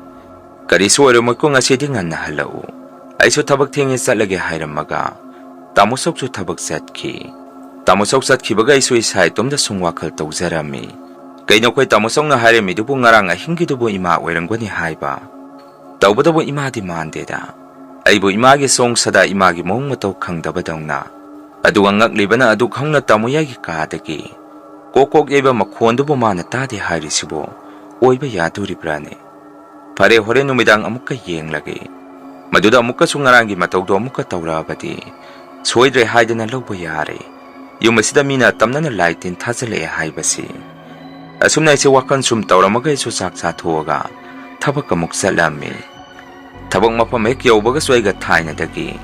"ꯀꯔꯤꯁꯨ ꯑꯣꯏꯔꯝꯃꯣꯏꯀꯣ, ꯉꯁꯤꯗꯤ ꯉꯟꯅ ꯍꯜꯂꯛꯎ꯫ ꯑꯩꯁꯨ ꯊꯕꯛ ꯊꯦꯡꯉꯦ ꯆꯠꯂꯒꯦ" ꯍꯥꯏꯔꯝꯃꯒ ꯇꯥꯃꯣ ꯁꯧꯁꯨ ꯊꯕꯛ ꯆꯠꯈꯤ꯫ ꯇꯥꯃꯣ ꯁꯧ ꯆꯠꯈꯤꯕꯒ ꯑꯩꯁꯨ ꯏꯁꯥ ꯏꯇꯣꯝꯇ ꯁꯨꯝ ꯋꯥꯈꯜ ꯇꯧꯖꯔꯝꯃꯤ꯫ ꯀꯩꯅꯣ ꯑꯩꯈꯣꯏ ꯇꯥꯃꯣ ꯁꯧꯅ ꯍꯥꯏꯔꯝꯃꯤꯗꯨꯕꯨ ꯉꯔꯥꯡ ꯑꯍꯤꯡꯒꯤꯗꯨꯕꯨ ꯏꯃꯥ ꯑꯣꯏꯔꯝꯒꯅꯤ ꯍꯥꯏꯕ? ꯇꯧꯕꯇꯕꯨ ꯏꯃꯥꯗꯤ ꯃꯥꯟꯗꯦꯗ꯫ ꯑꯩꯕꯨ ꯏꯃꯥꯒꯤ ꯁꯣꯡ ꯁꯗꯥ ꯏꯃꯥꯒꯤ ꯃꯑꯣꯡ ꯃꯇꯧ ꯈꯪꯗꯕꯗꯧꯅ꯫ ꯑꯗꯨꯒ ꯉꯛꯂꯤꯕꯅ ꯑꯗꯨꯛ ꯍꯧꯅ ꯇꯥꯃꯣ ꯌꯥꯏꯒꯤ ꯀꯥꯗꯒꯤ ꯀꯣꯛ ꯀꯣꯛ ꯌꯩꯕ ꯃꯈꯣꯟꯗꯨꯕꯨ ꯃꯥꯅ ꯇꯥꯗꯦ ꯍꯥꯏꯔꯤꯁꯤꯕꯨ ꯑꯣꯏꯕ ꯌꯥꯗꯣꯔꯤꯕ꯭ꯔꯥꯅꯦ? ꯐꯔꯦ, ꯍꯣꯔꯦꯟ ꯅꯨꯃꯤꯗꯥꯡ ꯑꯃꯨꯛꯀ ꯌꯦꯡꯂꯒꯦ꯫ ꯃꯗꯨꯗ ꯑꯃꯨꯛꯀꯁꯨ ꯉꯔꯥꯡꯒꯤ ꯃꯇꯧꯗꯣ ꯑꯃꯨꯛꯀ ꯇꯧꯔꯛꯑꯕꯗꯤ ꯁꯣꯏꯗ꯭ꯔꯦ ꯍꯥꯏꯗꯅ ꯂꯧꯕ ꯌꯥꯔꯦ꯫ ꯌꯨꯝ ꯑꯁꯤꯗ ꯃꯤꯅ ꯇꯝꯅꯅ ꯂꯥꯏ ꯇꯤꯟ ꯊꯥꯖꯤꯜꯂꯛꯑꯦ ꯍꯥꯏꯕꯁꯤ꯫ ꯑꯁꯨꯝꯅ ꯑꯩꯁꯦ ꯋꯥꯈꯜ ꯁꯨꯝ ꯇꯧꯔꯝꯃꯒ ꯑꯩꯁꯨ ꯆꯥꯛ ꯆꯥꯊꯣꯛꯑꯒ ꯊꯕꯛ ꯑꯃꯨꯛ ꯆꯠꯂꯝꯃꯤ꯫ ꯊꯕꯛ ꯃꯐꯝ ꯍꯦꯛ ꯌꯧꯕꯒꯁꯨ ꯑꯩꯒ ꯊꯥꯏꯅꯗꯒꯤ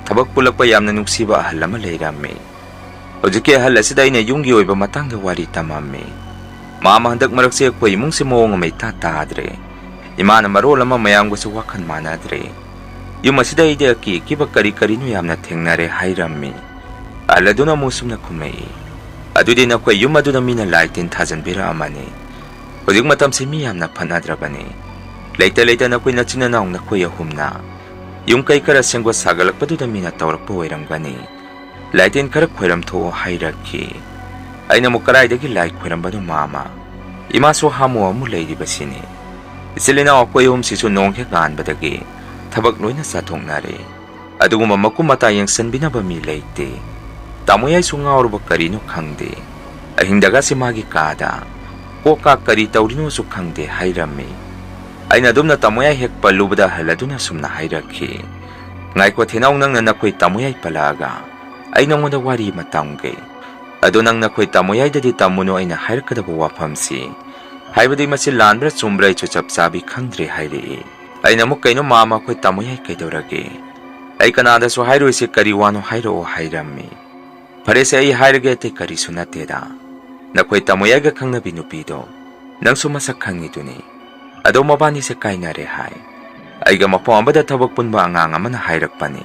ꯊꯕꯛ ꯄꯨꯜꯂꯛꯄ ꯌꯥꯝꯅ ꯅꯨꯡꯁꯤꯕ ꯑꯍꯜ ꯑꯃ ꯂꯩꯔꯝꯃꯤ꯫ ꯍꯧꯖꯤꯛꯀꯤ ꯑꯍꯜ ꯑꯁꯤꯗ ꯑꯩꯅ ꯌꯨꯝꯒꯤ ꯑꯣꯏꯕ ꯃꯇꯥꯡꯗ ꯋꯥꯔꯤ ꯇꯝꯃꯝꯃꯤ꯫ ꯃꯥꯃ, ꯍꯟꯗꯛ ꯃꯔꯛꯁꯦ ꯑꯩꯈꯣꯏ ꯏꯃꯨꯡꯁꯤ ꯃꯑꯣꯡ ꯑꯃ ꯏꯇꯥ ꯇꯥꯗ꯭ꯔꯦ꯫ ꯏꯃꯥꯅ ꯃꯔꯣꯜ ꯑꯃ ꯃꯌꯥꯝꯒꯁꯨ ꯋꯥꯈꯜ ꯃꯥꯟꯅꯗ꯭ꯔꯦ꯫ ꯌꯨꯝ ꯑꯁꯤꯗ ꯑꯩꯗꯤ ꯑꯀꯤ ꯑꯀꯤꯕ ꯀꯔꯤ ꯀꯔꯤꯅꯣ ꯌꯥꯝꯅ ꯊꯦꯡꯅꯔꯦ ꯍꯥꯏꯔꯝꯃꯤ꯫ ꯑꯍꯜ ꯑꯗꯨꯅ ꯑꯃꯨꯛ ꯁꯨꯝꯅ ꯈꯨꯝꯃꯛꯏ, "ꯑꯗꯨꯗꯤ ꯅꯈꯣꯏ ꯌꯨꯝ ꯑꯗꯨꯗ ꯃꯤꯅ ꯂꯥꯏ ꯇꯤꯟ ꯊꯥꯖꯤꯟꯕꯤꯔꯛꯑꯃꯅꯤ꯫ ꯍꯧꯖꯤꯛ ꯃꯇꯝꯁꯤ ꯃꯤ ꯌꯥꯝꯅ ꯐꯠꯅꯗ꯭ꯔꯕꯅꯤ꯫ ꯂꯩꯇ ꯂꯩꯇ ꯅꯈꯣꯏ ꯅꯆꯤꯟ ꯅꯅꯥꯎ ꯅꯈꯣꯏ ꯑꯍꯨꯝꯅ ꯌꯨꯝ ꯀꯩ ꯈꯔ ꯁꯦꯝꯒꯠ ꯁꯥꯒꯠꯂꯛꯄꯗꯨꯗ ꯃꯤꯅ ꯇꯧꯔꯛꯄ ꯑꯣꯏꯔꯝꯒꯅꯤ꯫ ꯂꯥꯏ ꯇꯤꯟ ꯈꯔ ꯈꯣꯏꯔꯝ ꯊꯣꯛꯑꯣ" ꯍꯥꯏꯔꯛꯈꯤ꯫ ꯑꯩꯅ ꯑꯃꯨꯛ, "ꯀꯗꯥꯏꯗꯒꯤ ꯂꯥꯏ ꯈꯣꯏꯔꯝꯕꯅꯣ ꯃꯥꯃ? ꯏꯃꯥꯁꯨ ꯍꯥꯃꯨ ꯍꯥꯃꯨ ꯂꯩꯔꯤꯕꯁꯤꯅꯤ꯫ ꯏꯆꯤꯜ ꯏꯅꯥꯎ ꯑꯩꯈꯣꯏ ꯑꯍꯨꯝꯁꯤꯁꯨ ꯅꯣꯡ ꯍꯦꯛ ꯉꯥꯟꯕꯗꯒꯤ ꯊꯕꯛ ꯂꯣꯏꯅ ꯆꯠꯊꯣꯛꯅꯔꯦ꯫ ꯑꯗꯨꯒꯨꯝꯕ ꯃꯀꯨꯞ ꯃꯇꯥ ꯌꯦꯡꯁꯤꯟꯕꯤꯅꯕ ꯃꯤ ꯂꯩꯇꯦ꯫ ꯇꯥꯃꯣ ꯌꯥꯏꯁꯨ ꯉꯥꯎꯔꯕ ꯀꯔꯤꯅꯣ ꯈꯪꯗꯦ꯫ ꯑꯍꯤꯡꯗꯒꯁꯤ ꯃꯥꯒꯤ ꯀꯥꯗ ꯀꯣꯛ ꯀꯥ ꯀꯔꯤ ꯇꯧꯔꯤꯅꯣꯁꯨ ꯈꯪꯗꯦ" ꯍꯥꯏꯔꯝꯃꯤ꯫ ꯑꯩꯅ ꯑꯗꯨꯝꯅ ꯇꯥꯃꯣ ꯌꯥꯏ ꯍꯦꯛ ꯄꯜꯂꯨꯕꯗ ꯑꯍꯜ ꯑꯗꯨꯅ ꯁꯨꯝꯅ ꯍꯥꯏꯔꯛꯈꯤ, "ꯉꯥꯏꯈꯣ ꯊꯦꯅꯥꯎ, ꯅꯪꯅ ꯅꯈꯣꯏ ꯇꯥꯃꯣ ꯌꯥꯏ ꯄꯜꯂꯛꯑꯒ ꯑꯩ ꯅꯉꯣꯟꯗ ꯋꯥꯔꯤ ꯑꯃ ꯇꯝꯒꯦ꯫ ꯑꯗꯣ ꯅꯪ ꯅꯈꯣꯏ ꯇꯥꯃꯣ ꯌꯥꯏꯗꯗꯤ ꯇꯝꯃꯨꯅꯨ ꯑꯩꯅ ꯍꯥꯏꯔꯛꯀꯗꯕ ꯋꯥꯐꯝꯁꯤ꯫ ꯍꯥꯏꯕꯗꯤ ꯃꯁꯤ ꯂꯥꯟꯕ꯭ꯔꯥ ꯆꯨꯝꯕ꯭ꯔꯥ ꯑꯩꯁꯨ ꯆꯞ ꯆꯥꯕꯤ ꯈꯪꯗ꯭ꯔꯦ" ꯍꯥꯏꯔꯛꯏ꯫ ꯑꯩꯅ ꯑꯃꯨꯛ, "ꯀꯩꯅꯣ ꯃꯥꯃ, ꯑꯩꯈꯣꯏ ꯇꯥꯃꯣ ꯌꯥꯏ ꯀꯩꯗꯧꯔꯒꯦ? ꯑꯩ ꯀꯅꯥꯗꯁꯨ ꯍꯥꯏꯔꯣꯏꯁꯦ, ꯀꯔꯤ ꯋꯥꯅꯣ ꯍꯥꯏꯔꯛꯑꯣ" ꯍꯥꯏꯔꯝꯃꯤ꯫ "ꯐꯔꯦꯁꯦ, ꯑꯩ ꯍꯥꯏꯔꯒꯦ, ꯑꯇꯩ ꯀꯔꯤꯁꯨ ꯅꯠꯇꯦꯗ꯫ ꯅꯈꯣꯏ ꯇꯥꯃꯣ ꯌꯥꯏꯒ ꯈꯪꯅꯕꯤ ꯅꯨꯄꯤꯗꯣ ꯅꯪꯁꯨ ꯃꯁꯛ ꯈꯪꯉꯤꯗꯨꯅꯤ꯫ ꯑꯗꯣ ꯃꯕꯥꯅꯤꯁꯦ ꯀꯥꯏꯅꯔꯦ ꯍꯥꯏ꯫ ꯑꯩꯒ ꯃꯐꯝ ꯑꯃꯗ ꯊꯕꯛ ꯄꯨꯟꯕ ꯑꯉꯥꯡ ꯑꯃꯅ ꯍꯥꯏꯔꯛꯄꯅꯤ꯫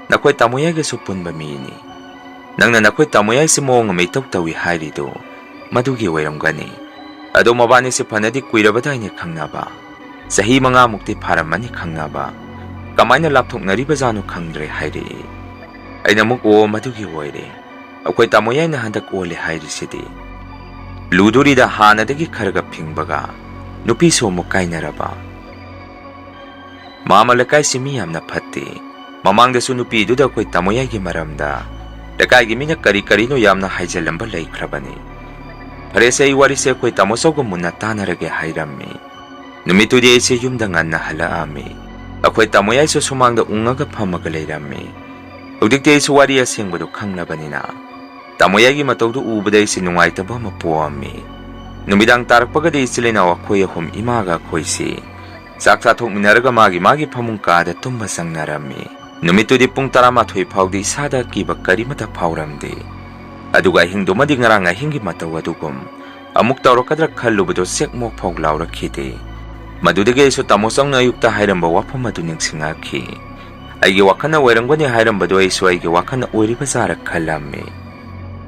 ꯅꯈꯣꯏ ꯇꯥꯃꯣ ꯌꯥꯏꯒꯁꯨ ꯄꯨꯟꯕ ꯃꯤꯅꯤ꯫ ꯅꯪꯅ ꯅꯈꯣꯏ ꯇꯥꯃꯣ ꯌꯥꯏꯁꯦ ꯃꯑꯣꯡ ꯑꯃ ꯏꯇꯧ ꯇꯧꯏ ꯍꯥꯏꯔꯤꯗꯨ ꯃꯗꯨꯒꯤ ꯑꯣꯏꯔꯝꯒꯅꯤ꯫ ꯑꯗꯣ ꯃꯕꯥꯅꯤꯁꯦ ꯐꯅꯗꯤ ꯀꯨꯏꯔꯕꯗꯥꯏꯅꯦ ꯈꯪꯅꯕ?" "ꯆꯍꯤ ꯃꯉꯥꯃꯨꯛꯇꯤ ꯐꯥꯔꯝꯃꯅꯤ ꯈꯪꯅꯕ꯫ ꯀꯃꯥꯏꯅ ꯂꯥꯞꯊꯣꯛꯅꯔꯤꯕꯖꯥꯠꯅꯣ ꯈꯪꯗ꯭ꯔꯦ" ꯍꯥꯏꯔꯛꯏ꯫ ꯑꯩꯅ ꯑꯃꯨꯛ, "ꯑꯣ, ꯃꯗꯨꯒꯤ ꯑꯣꯏꯔꯦ꯫ ꯑꯩꯈꯣꯏ ꯇꯥꯃꯣ ꯌꯥꯏꯅ ꯍꯟꯗꯛ ꯑꯣꯜꯂꯦ ꯍꯥꯏꯔꯤꯁꯤꯗꯤ"꯫ ꯂꯨꯗꯣꯔꯤꯗ ꯍꯥꯟꯅꯗꯒꯤ ꯈꯔꯒ ꯐꯤꯡꯕꯒ ꯅꯨꯄꯤꯁꯨ ꯑꯃꯨꯛ ꯀꯥꯏꯅꯔꯕ꯫ "ꯃꯥꯃ ꯂꯩꯀꯥꯏꯁꯤ ꯃꯤ ꯌꯥꯝꯅ ꯐꯠꯇꯦ꯫ ꯃꯃꯥꯡꯗꯁꯨ ꯅꯨꯄꯤꯗꯨꯗ ꯑꯩꯈꯣꯏ ꯇꯥꯃꯣ ꯌꯥꯏꯒꯤ ꯃꯔꯝꯗ ꯂꯩꯀꯥꯏꯒꯤ ꯃꯤꯅ ꯀꯔꯤ ꯀꯔꯤꯅꯣ ꯌꯥꯝꯅ ꯍꯥꯏꯖꯜꯂꯝꯕ ꯂꯩꯈ꯭ꯔꯕꯅꯤ꯫ ꯐꯔꯦꯁꯦ, ꯑꯩ ꯋꯥꯔꯤꯁꯦ ꯑꯩꯈꯣꯏ ꯇꯥꯃꯣ ꯆꯧꯒ ꯃꯨꯟꯅ ꯇꯥꯟꯅꯔꯒꯦ" ꯍꯥꯏꯔꯝꯃꯤ꯫ ꯅꯨꯃꯤꯠꯇꯨꯗꯤ ꯑꯩꯁꯦ ꯌꯨꯝꯗ ꯉꯟꯅ ꯍꯜꯂꯛꯑꯝꯃꯤ꯫ ꯑꯩꯈꯣꯏ ꯇꯥꯃꯣ ꯌꯥꯏꯁꯨ ꯁꯨꯃꯥꯡꯗ ꯎꯪꯉꯒ ꯐꯝꯃꯒ ꯂꯩꯔꯝꯃꯤ꯫ ꯍꯧꯖꯤꯛꯇꯤ ꯑꯩꯁꯨ ꯋꯥꯔꯤ ꯑꯁꯦꯡꯕꯗꯨ ꯈꯪꯂꯕꯅꯤꯅ ꯇꯥꯃꯣ ꯌꯥꯏꯒꯤ ꯃꯇꯧꯗꯨ ꯎꯕꯗ ꯑꯩꯁꯦ ꯅꯨꯡꯉꯥꯏꯇꯕ ꯑꯃ ꯄꯣꯛꯑꯝꯃꯤ꯫ ꯅꯨꯃꯤꯗꯥꯡ ꯇꯥꯔꯛꯄꯒꯗꯤ ꯏꯆꯤꯜ ꯏꯅꯥꯎ ꯑꯩꯈꯣꯏ ꯑꯍꯨꯝ ꯏꯃꯥꯒ ꯑꯩꯈꯣꯏꯁꯤ ꯆꯥꯛ ꯆꯥꯊꯣꯛꯃꯤꯟꯅꯔꯒ ꯃꯥꯒꯤ ꯃꯥꯒꯤ ꯐꯃꯨꯡ ꯀꯥꯗ ꯇꯨꯝꯕ ꯆꯪꯅꯔꯝꯃꯤ꯫ ꯅꯨꯃꯤꯠꯇꯨꯗꯤ ꯄꯨꯡ ꯇꯔꯥꯃꯥꯊꯣꯏ ꯐꯥꯎꯗꯤ ꯏꯁꯥꯗ ꯑꯀꯤꯕ ꯀꯔꯤꯃꯠꯇ ꯐꯥꯎꯔꯝꯗꯦ꯫ ꯑꯗꯨꯒ ꯑꯍꯤꯡꯗꯨꯃꯗꯤ ꯉꯔꯥꯡ ꯑꯍꯤꯡꯒꯤ ꯃꯇꯧ ꯑꯗꯨꯒꯨꯝ ꯑꯃꯨꯛ ꯇꯧꯔꯛꯀꯗ꯭ꯔꯥ ꯈꯜꯂꯨꯕꯗꯨ ꯆꯦꯛꯃꯣꯛ ꯐꯥꯎ ꯂꯥꯎꯔꯛꯈꯤꯗꯦ꯫ ꯃꯗꯨꯗꯒꯤ ꯑꯩꯁꯨ ꯇꯥꯃꯣ ꯆꯧꯅ ꯑꯌꯨꯛꯇ ꯍꯥꯏꯔꯝꯕ ꯋꯥꯐꯝ ꯑꯗꯨ ꯅꯤꯡꯁꯤꯡꯉꯛꯈꯤ꯫ ꯑꯩꯒꯤ ꯋꯥꯈꯜꯅ ꯑꯣꯏꯔꯝꯒꯅꯤ ꯍꯥꯏꯔꯝꯕꯗꯨ ꯑꯩꯁꯨ ꯑꯩꯒꯤ ꯋꯥꯈꯜꯅ ꯑꯣꯏꯔꯤꯕ ꯖꯥꯔ ꯈꯜꯂꯝꯃꯤ꯫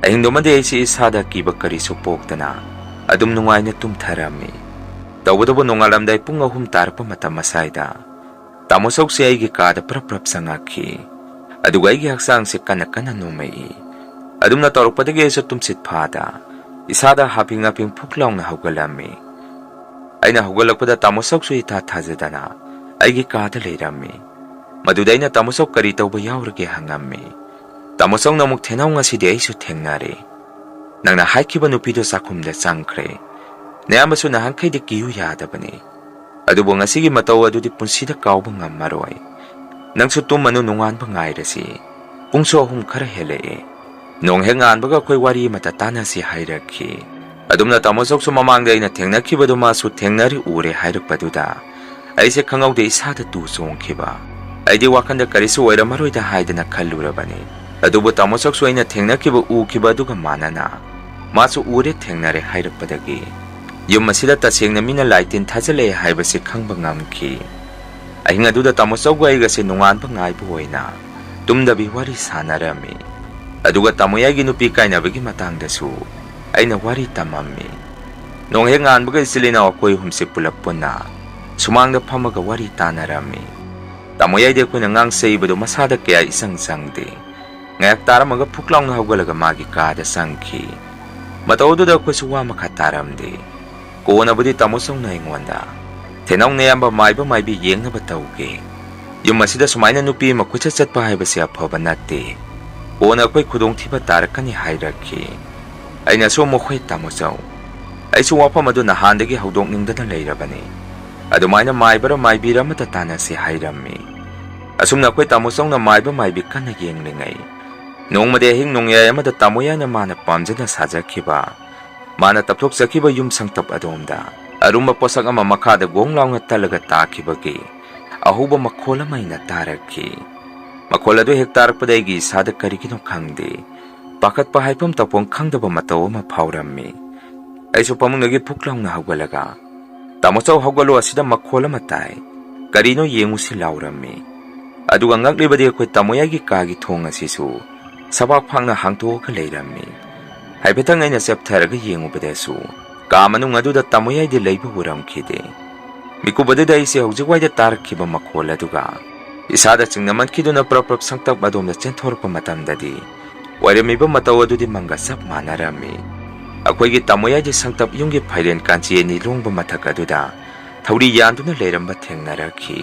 ꯑꯍꯤꯡꯗꯨꯃꯗꯤ ꯑꯩꯁꯤ ꯏꯁꯥꯗ ꯑꯀꯤꯕ ꯀꯔꯤꯁꯨ ꯄꯣꯛꯇꯅ ꯑꯗꯨꯝ ꯅꯨꯡꯉꯥꯏꯅ ꯇꯨꯝꯊꯔꯝꯃꯤ꯫ ꯇꯧꯕꯇꯕꯨ ꯅꯣꯡꯉꯥꯜꯂꯝꯗꯥꯏ ꯄꯨꯡ ꯑꯍꯨꯝ ꯇꯥꯔꯛꯄ ꯃꯇꯝ ꯑꯁꯥꯏꯗ ꯇꯥꯃꯣ ꯆꯧꯁꯦ ꯑꯩꯒꯤ ꯀꯥꯗ ꯄ꯭ꯔꯞ ꯄ꯭ꯔꯞ ꯆꯪꯉꯛꯈꯤ꯫ ꯑꯗꯨꯒ ꯑꯩꯒꯤ ꯍꯛꯆꯥꯡꯁꯦ ꯀꯟꯅ ꯀꯟꯅ ꯅꯣꯝꯃꯛꯏ꯫ ꯑꯗꯨꯝꯅ ꯇꯧꯔꯛꯄꯗꯒꯤ ꯑꯩꯁꯨ ꯇꯨꯝꯁꯤꯠ ꯐꯥꯗ ꯏꯁꯥꯗ ꯍꯥꯐꯤꯡ ꯍꯥꯐꯤꯡ ꯐꯨꯛ ꯂꯥꯎꯅ ꯍꯧꯒꯠꯂꯝꯃꯤ꯫ ꯑꯩꯅ ꯍꯧꯒꯠꯂꯛꯄꯗ ꯇꯥꯃꯣ ꯆꯧꯁꯨ ꯏꯊꯥ ꯊꯥꯖꯗꯅ ꯑꯩꯒꯤ ꯀꯥꯗ ꯂꯩꯔꯝꯃꯤ꯫ ꯃꯗꯨꯗ ꯑꯩꯅ "ꯇꯥꯃꯣ ꯆꯧ, ꯀꯔꯤ ꯇꯧꯕ ꯌꯥꯎꯔꯒꯦ?" ꯍꯪꯉꯝꯃꯤ꯫ ꯇꯥꯃꯣ ꯆꯧꯅ ꯑꯃꯨꯛ "ꯊꯦꯅꯥꯎ, ꯉꯁꯤꯗꯤ ꯑꯩꯁꯨ ꯊꯦꯡꯅꯔꯦ꯫ ꯅꯪꯅ ꯍꯥꯏꯈꯤꯕ ꯅꯨꯄꯤꯗꯣ ꯆꯥꯛꯈꯨꯝꯗ ꯆꯪꯈ꯭ꯔꯦ꯫ ꯅꯌꯥꯝꯕꯁꯨ ꯅꯍꯥꯟꯈꯩꯗꯤ ꯀꯤꯌꯨ ꯌꯥꯗꯕꯅꯤ꯫ ꯑꯗꯨꯕꯨ ꯉꯁꯤꯒꯤ ꯃꯇꯧ ꯑꯗꯨꯗꯤ ꯄꯨꯟꯁꯤꯗ ꯀꯥꯎꯕ ꯉꯝꯃꯔꯣꯏ꯫ ꯅꯪꯁꯨ ꯇꯨꯝꯃꯅꯨ, ꯅꯣꯡꯉꯥꯟꯕ ꯉꯥꯏꯔꯁꯤ꯫ ꯄꯨꯡꯁꯨ ꯑꯍꯨꯝ ꯈꯔ ꯍꯦꯜꯂꯛꯑꯦ꯫ ꯅꯣꯡ ꯍꯦꯛ ꯉꯥꯟꯕꯒ ꯑꯩꯈꯣꯏ ꯋꯥꯔꯤ ꯑꯃꯇ ꯇꯥꯟꯅꯁꯤ" ꯍꯥꯏꯔꯛꯈꯤ꯫ ꯑꯗꯨꯝꯅ ꯇꯥꯃꯣ ꯆꯧꯁꯨ ꯃꯃꯥꯡꯗ ꯑꯩꯅ ꯊꯦꯡꯅꯈꯤꯕꯗꯨ ꯃꯥꯁꯨ ꯊꯦꯡꯅꯔꯤ ꯎꯔꯦ ꯍꯥꯏꯔꯛꯄꯗꯨꯗ ꯑꯩꯁꯦ ꯈꯪꯍꯧꯗꯦ ꯏꯁꯥꯗ ꯇꯨ ꯆꯣꯡꯈꯤꯕ꯫ ꯑꯩꯗꯤ ꯋꯥꯈꯟꯗ ꯀꯔꯤꯁꯨ ꯑꯣꯏꯔꯝꯃꯔꯣꯏꯗ ꯍꯥꯏꯗꯅ ꯈꯜꯂꯨꯔꯕꯅꯤ꯫ ꯑꯗꯨꯕꯨ ꯇꯥꯃꯣ ꯆꯧꯁꯨ ꯑꯩꯅ ꯊꯦꯡꯅꯈꯤꯕ ꯎꯈꯤꯕ ꯑꯗꯨꯒ ꯃꯥꯟꯅꯅ ꯃꯥꯁꯨ "ꯎꯔꯦ, ꯊꯦꯡꯅꯔꯦ" ꯍꯥꯏꯔꯛꯄꯗꯒꯤ ꯌꯨꯝ ꯑꯁꯤꯗ ꯇꯁꯦꯡꯅ ꯃꯤꯅ ꯂꯥꯏ ꯇꯤꯟ ꯊꯥꯖꯜꯂꯛꯑꯦ ꯍꯥꯏꯕꯁꯤ ꯈꯪꯕ ꯉꯝꯈꯤ꯫ ꯑꯍꯤꯡ ꯑꯗꯨꯗ ꯇꯥꯃꯣ ꯆꯧꯒ ꯑꯩꯒꯁꯦ ꯅꯣꯡꯉꯥꯟꯕ ꯉꯥꯏꯕ ꯑꯣꯏꯅ ꯇꯨꯝꯗꯕꯤ ꯋꯥꯔꯤ ꯁꯥꯟꯅꯔꯝꯃꯤ꯫ ꯑꯗꯨꯒ ꯇꯥꯃꯣ ꯌꯥꯏꯒꯤ ꯅꯨꯄꯤ ꯀꯥꯏꯅꯕꯒꯤ ꯃꯇꯥꯡꯗꯁꯨ ꯑꯩꯅ ꯋꯥꯔꯤ ꯇꯝꯃꯝꯃꯤ꯫ ꯅꯣꯡ ꯍꯦꯛ ꯉꯥꯟꯕꯒ ꯏꯆꯤꯜ ꯏꯅꯥꯎ ꯑꯩꯈꯣꯏ ꯑꯍꯨꯝꯁꯦ ꯄꯨꯂꯞ ꯄꯨꯟꯅ ꯁꯨꯃꯥꯡꯗ ꯐꯝꯃꯒ ꯋꯥꯔꯤ ꯇꯥꯟꯅꯔꯝꯃꯤ꯫ ꯇꯥꯃꯣ ꯌꯥꯏꯗꯤ ꯑꯩꯈꯣꯏꯅ ꯉꯥꯡꯁꯩꯕꯗꯨ ꯃꯁꯥꯗ ꯀꯌꯥ ꯏꯆꯪ ꯆꯪꯗꯦ꯫ ꯉꯥꯏꯍꯥꯛ ꯇꯥꯔꯝꯃꯒ ꯐꯨꯛ ꯂꯥꯎꯅ ꯍꯧꯒꯠꯂꯒ ꯃꯥꯒꯤ ꯀꯥꯗ ꯆꯪꯈꯤ꯫ ꯃꯇꯧ ꯑꯗꯨꯗ ꯑꯩꯈꯣꯏꯁꯨ ꯋꯥ ꯃꯈꯥ ꯇꯥꯔꯝꯗꯦ꯫ ꯀꯣꯟꯅꯕꯨꯗꯤ ꯇꯥꯃꯣ ꯆꯧꯅ ꯑꯩꯉꯣꯟꯗ, "ꯊꯦꯅꯥꯎ ꯅꯌꯥꯝꯕ ꯃꯥꯏꯕ ꯃꯥꯏꯕꯤ ꯌꯦꯡꯅꯕ ꯇꯧꯒꯦ꯫ ꯌꯨꯝ ꯑꯁꯤꯗ ꯁꯨꯃꯥꯏꯅ ꯅꯨꯄꯤ ꯑꯃ ꯀꯣꯏꯆꯠ ꯆꯠꯄ ꯍꯥꯏꯕꯁꯤ ꯑꯐꯕ ꯅꯠꯇꯦ꯫ ꯀꯣꯟꯅ ꯑꯩꯈꯣꯏ ꯈꯨꯗꯣꯡꯊꯤꯕ ꯇꯥꯔꯛꯀꯅꯤ" ꯍꯥꯏꯔꯛꯈꯤ꯫ ꯑꯩꯅꯁꯨ ꯑꯃꯨꯛ, "ꯍꯣꯏ ꯇꯥꯃꯣ ꯆꯧ, ꯑꯩꯁꯨ ꯋꯥꯐꯝ ꯑꯗꯨ ꯅꯍꯥꯟꯗꯒꯤ ꯍꯧꯗꯣꯛꯅꯤꯡꯗꯅ ꯂꯩꯔꯕꯅꯤ꯫ ꯑꯗꯨꯃꯥꯏꯅ ꯃꯥꯏꯕꯔ ꯃꯥꯏꯕꯤꯔ ꯑꯃꯇ ꯇꯥꯟꯅꯁꯤ" ꯍꯥꯏꯔꯝꯃꯤ꯫ ꯑꯁꯨꯝꯅ ꯑꯩꯈꯣꯏ ꯇꯥꯃꯣ ꯆꯧꯅ ꯃꯥꯏꯕ ꯃꯥꯏꯕꯤ ꯀꯟꯅ ꯌꯦꯡꯂꯤꯉꯩ, ꯅꯣꯡꯃꯗꯤ ꯑꯍꯤꯡ ꯅꯣꯡꯌꯥꯏ ꯑꯃꯗ ꯇꯥꯃꯣ ꯌꯥꯏꯅ ꯃꯥꯅ ꯄꯥꯝꯖꯅ ꯁꯥꯖꯈꯤꯕ, ꯃꯥꯅ ꯇꯞꯊꯣꯛꯆꯈꯤꯕ ꯌꯨꯝ ꯁꯪꯇꯞ ꯑꯗꯣꯝꯗ ꯑꯔꯨꯝꯕ ꯄꯣꯠꯁꯛ ꯑꯃ ꯃꯈꯥꯗ ꯒꯣꯡ ꯂꯥꯎꯅ ꯇꯠꯂꯒ ꯇꯥꯈꯤꯕꯒꯤ ꯑꯍꯧꯕ ꯃꯈꯣꯜ ꯑꯃ ꯑꯩꯅ ꯇꯥꯔꯛꯈꯤ꯫ ꯃꯈꯣꯜ ꯑꯗꯨ ꯍꯦꯛ ꯇꯥꯔꯛꯄꯗ ꯑꯩꯒꯤ ꯏꯁꯥꯗ ꯀꯔꯤꯒꯤꯅꯣ ꯈꯪꯗꯦ, ꯄꯥꯈꯠꯄ ꯍꯥꯏꯐꯝ ꯇꯧꯐꯝ ꯈꯪꯗꯕ ꯃꯇꯧ ꯑꯃ ꯐꯥꯎꯔꯝꯃꯤ꯫ ꯑꯩꯁꯨ ꯐꯃꯨꯡꯗꯒꯤ ꯐꯨꯛ ꯂꯥꯎꯅ ꯍꯧꯒꯠꯂꯒ, "ꯇꯥꯃꯣ ꯆꯧ, ꯍꯧꯒꯠꯂꯣ, ꯑꯁꯤꯗ ꯃꯈꯣꯜ ꯑꯃ ꯇꯥꯏ, ꯀꯔꯤꯅꯣ ꯌꯦꯡꯉꯨꯁꯤ" ꯂꯥꯎꯔꯝꯃꯤ꯫ ꯑꯗꯨꯒ ꯉꯛꯂꯤꯕꯗꯤ ꯑꯩꯈꯣꯏ ꯇꯥꯃꯣ ꯌꯥꯏꯒꯤ ꯀꯥꯒꯤ ꯊꯣꯡ ꯑꯁꯤꯁꯨ ꯁꯕꯥꯛ ꯐꯥꯛꯅ ꯍꯥꯡꯇꯣꯛꯑꯒ ꯂꯩꯔꯝꯃꯤ꯫ ꯍꯥꯏꯐꯦꯠꯇꯪ ꯑꯩꯅ ꯆꯦꯞꯊꯔꯒ ꯌꯦꯡꯉꯨꯕꯗꯁꯨ ꯀꯥ ꯃꯅꯨꯡ ꯑꯗꯨꯗ ꯇꯥꯃꯣ ꯌꯥꯏꯗꯤ ꯂꯩꯕ ꯎꯔꯝꯈꯤꯗꯦ꯫ ꯃꯤꯀꯨꯞ ꯑꯗꯨꯗ ꯑꯩꯁꯦ ꯍꯧꯖꯤꯛꯋꯥꯏꯗ ꯇꯥꯔꯛꯈꯤꯕ ꯃꯈꯣꯜ ꯑꯗꯨꯒ ꯏꯁꯥꯗ ꯆꯤꯡꯅꯃꯟꯈꯤꯗꯨꯅ ꯄ꯭ꯔꯞ ꯄ꯭ꯔꯞ ꯁꯪꯇꯞ ꯑꯗꯣꯝꯗ ꯆꯦꯟꯊꯣꯔꯛꯄ ꯃꯇꯝꯗꯗꯤ, ꯑꯣꯏꯔꯝꯃꯤꯕ ꯃꯇꯧ ꯑꯗꯨꯗꯤ ꯃꯪꯒ ꯆꯞ ꯃꯥꯟꯅꯔꯝꯃꯤ꯫ ꯑꯩꯈꯣꯏꯒꯤ ꯇꯥꯃꯣ ꯌꯥꯏꯗꯤ ꯁꯪꯇꯞ ꯌꯨꯝꯒꯤ ꯐꯥꯏꯔꯦꯟ ꯀꯥꯟꯆꯤ ꯑꯅꯤ ꯂꯣꯡꯕ ꯃꯊꯛ ꯑꯗꯨꯗ ꯊꯧꯔꯤ ꯌꯥꯟꯗꯨꯅ ꯂꯩꯔꯝꯕ ꯊꯦꯡꯅꯔꯛꯈꯤ꯫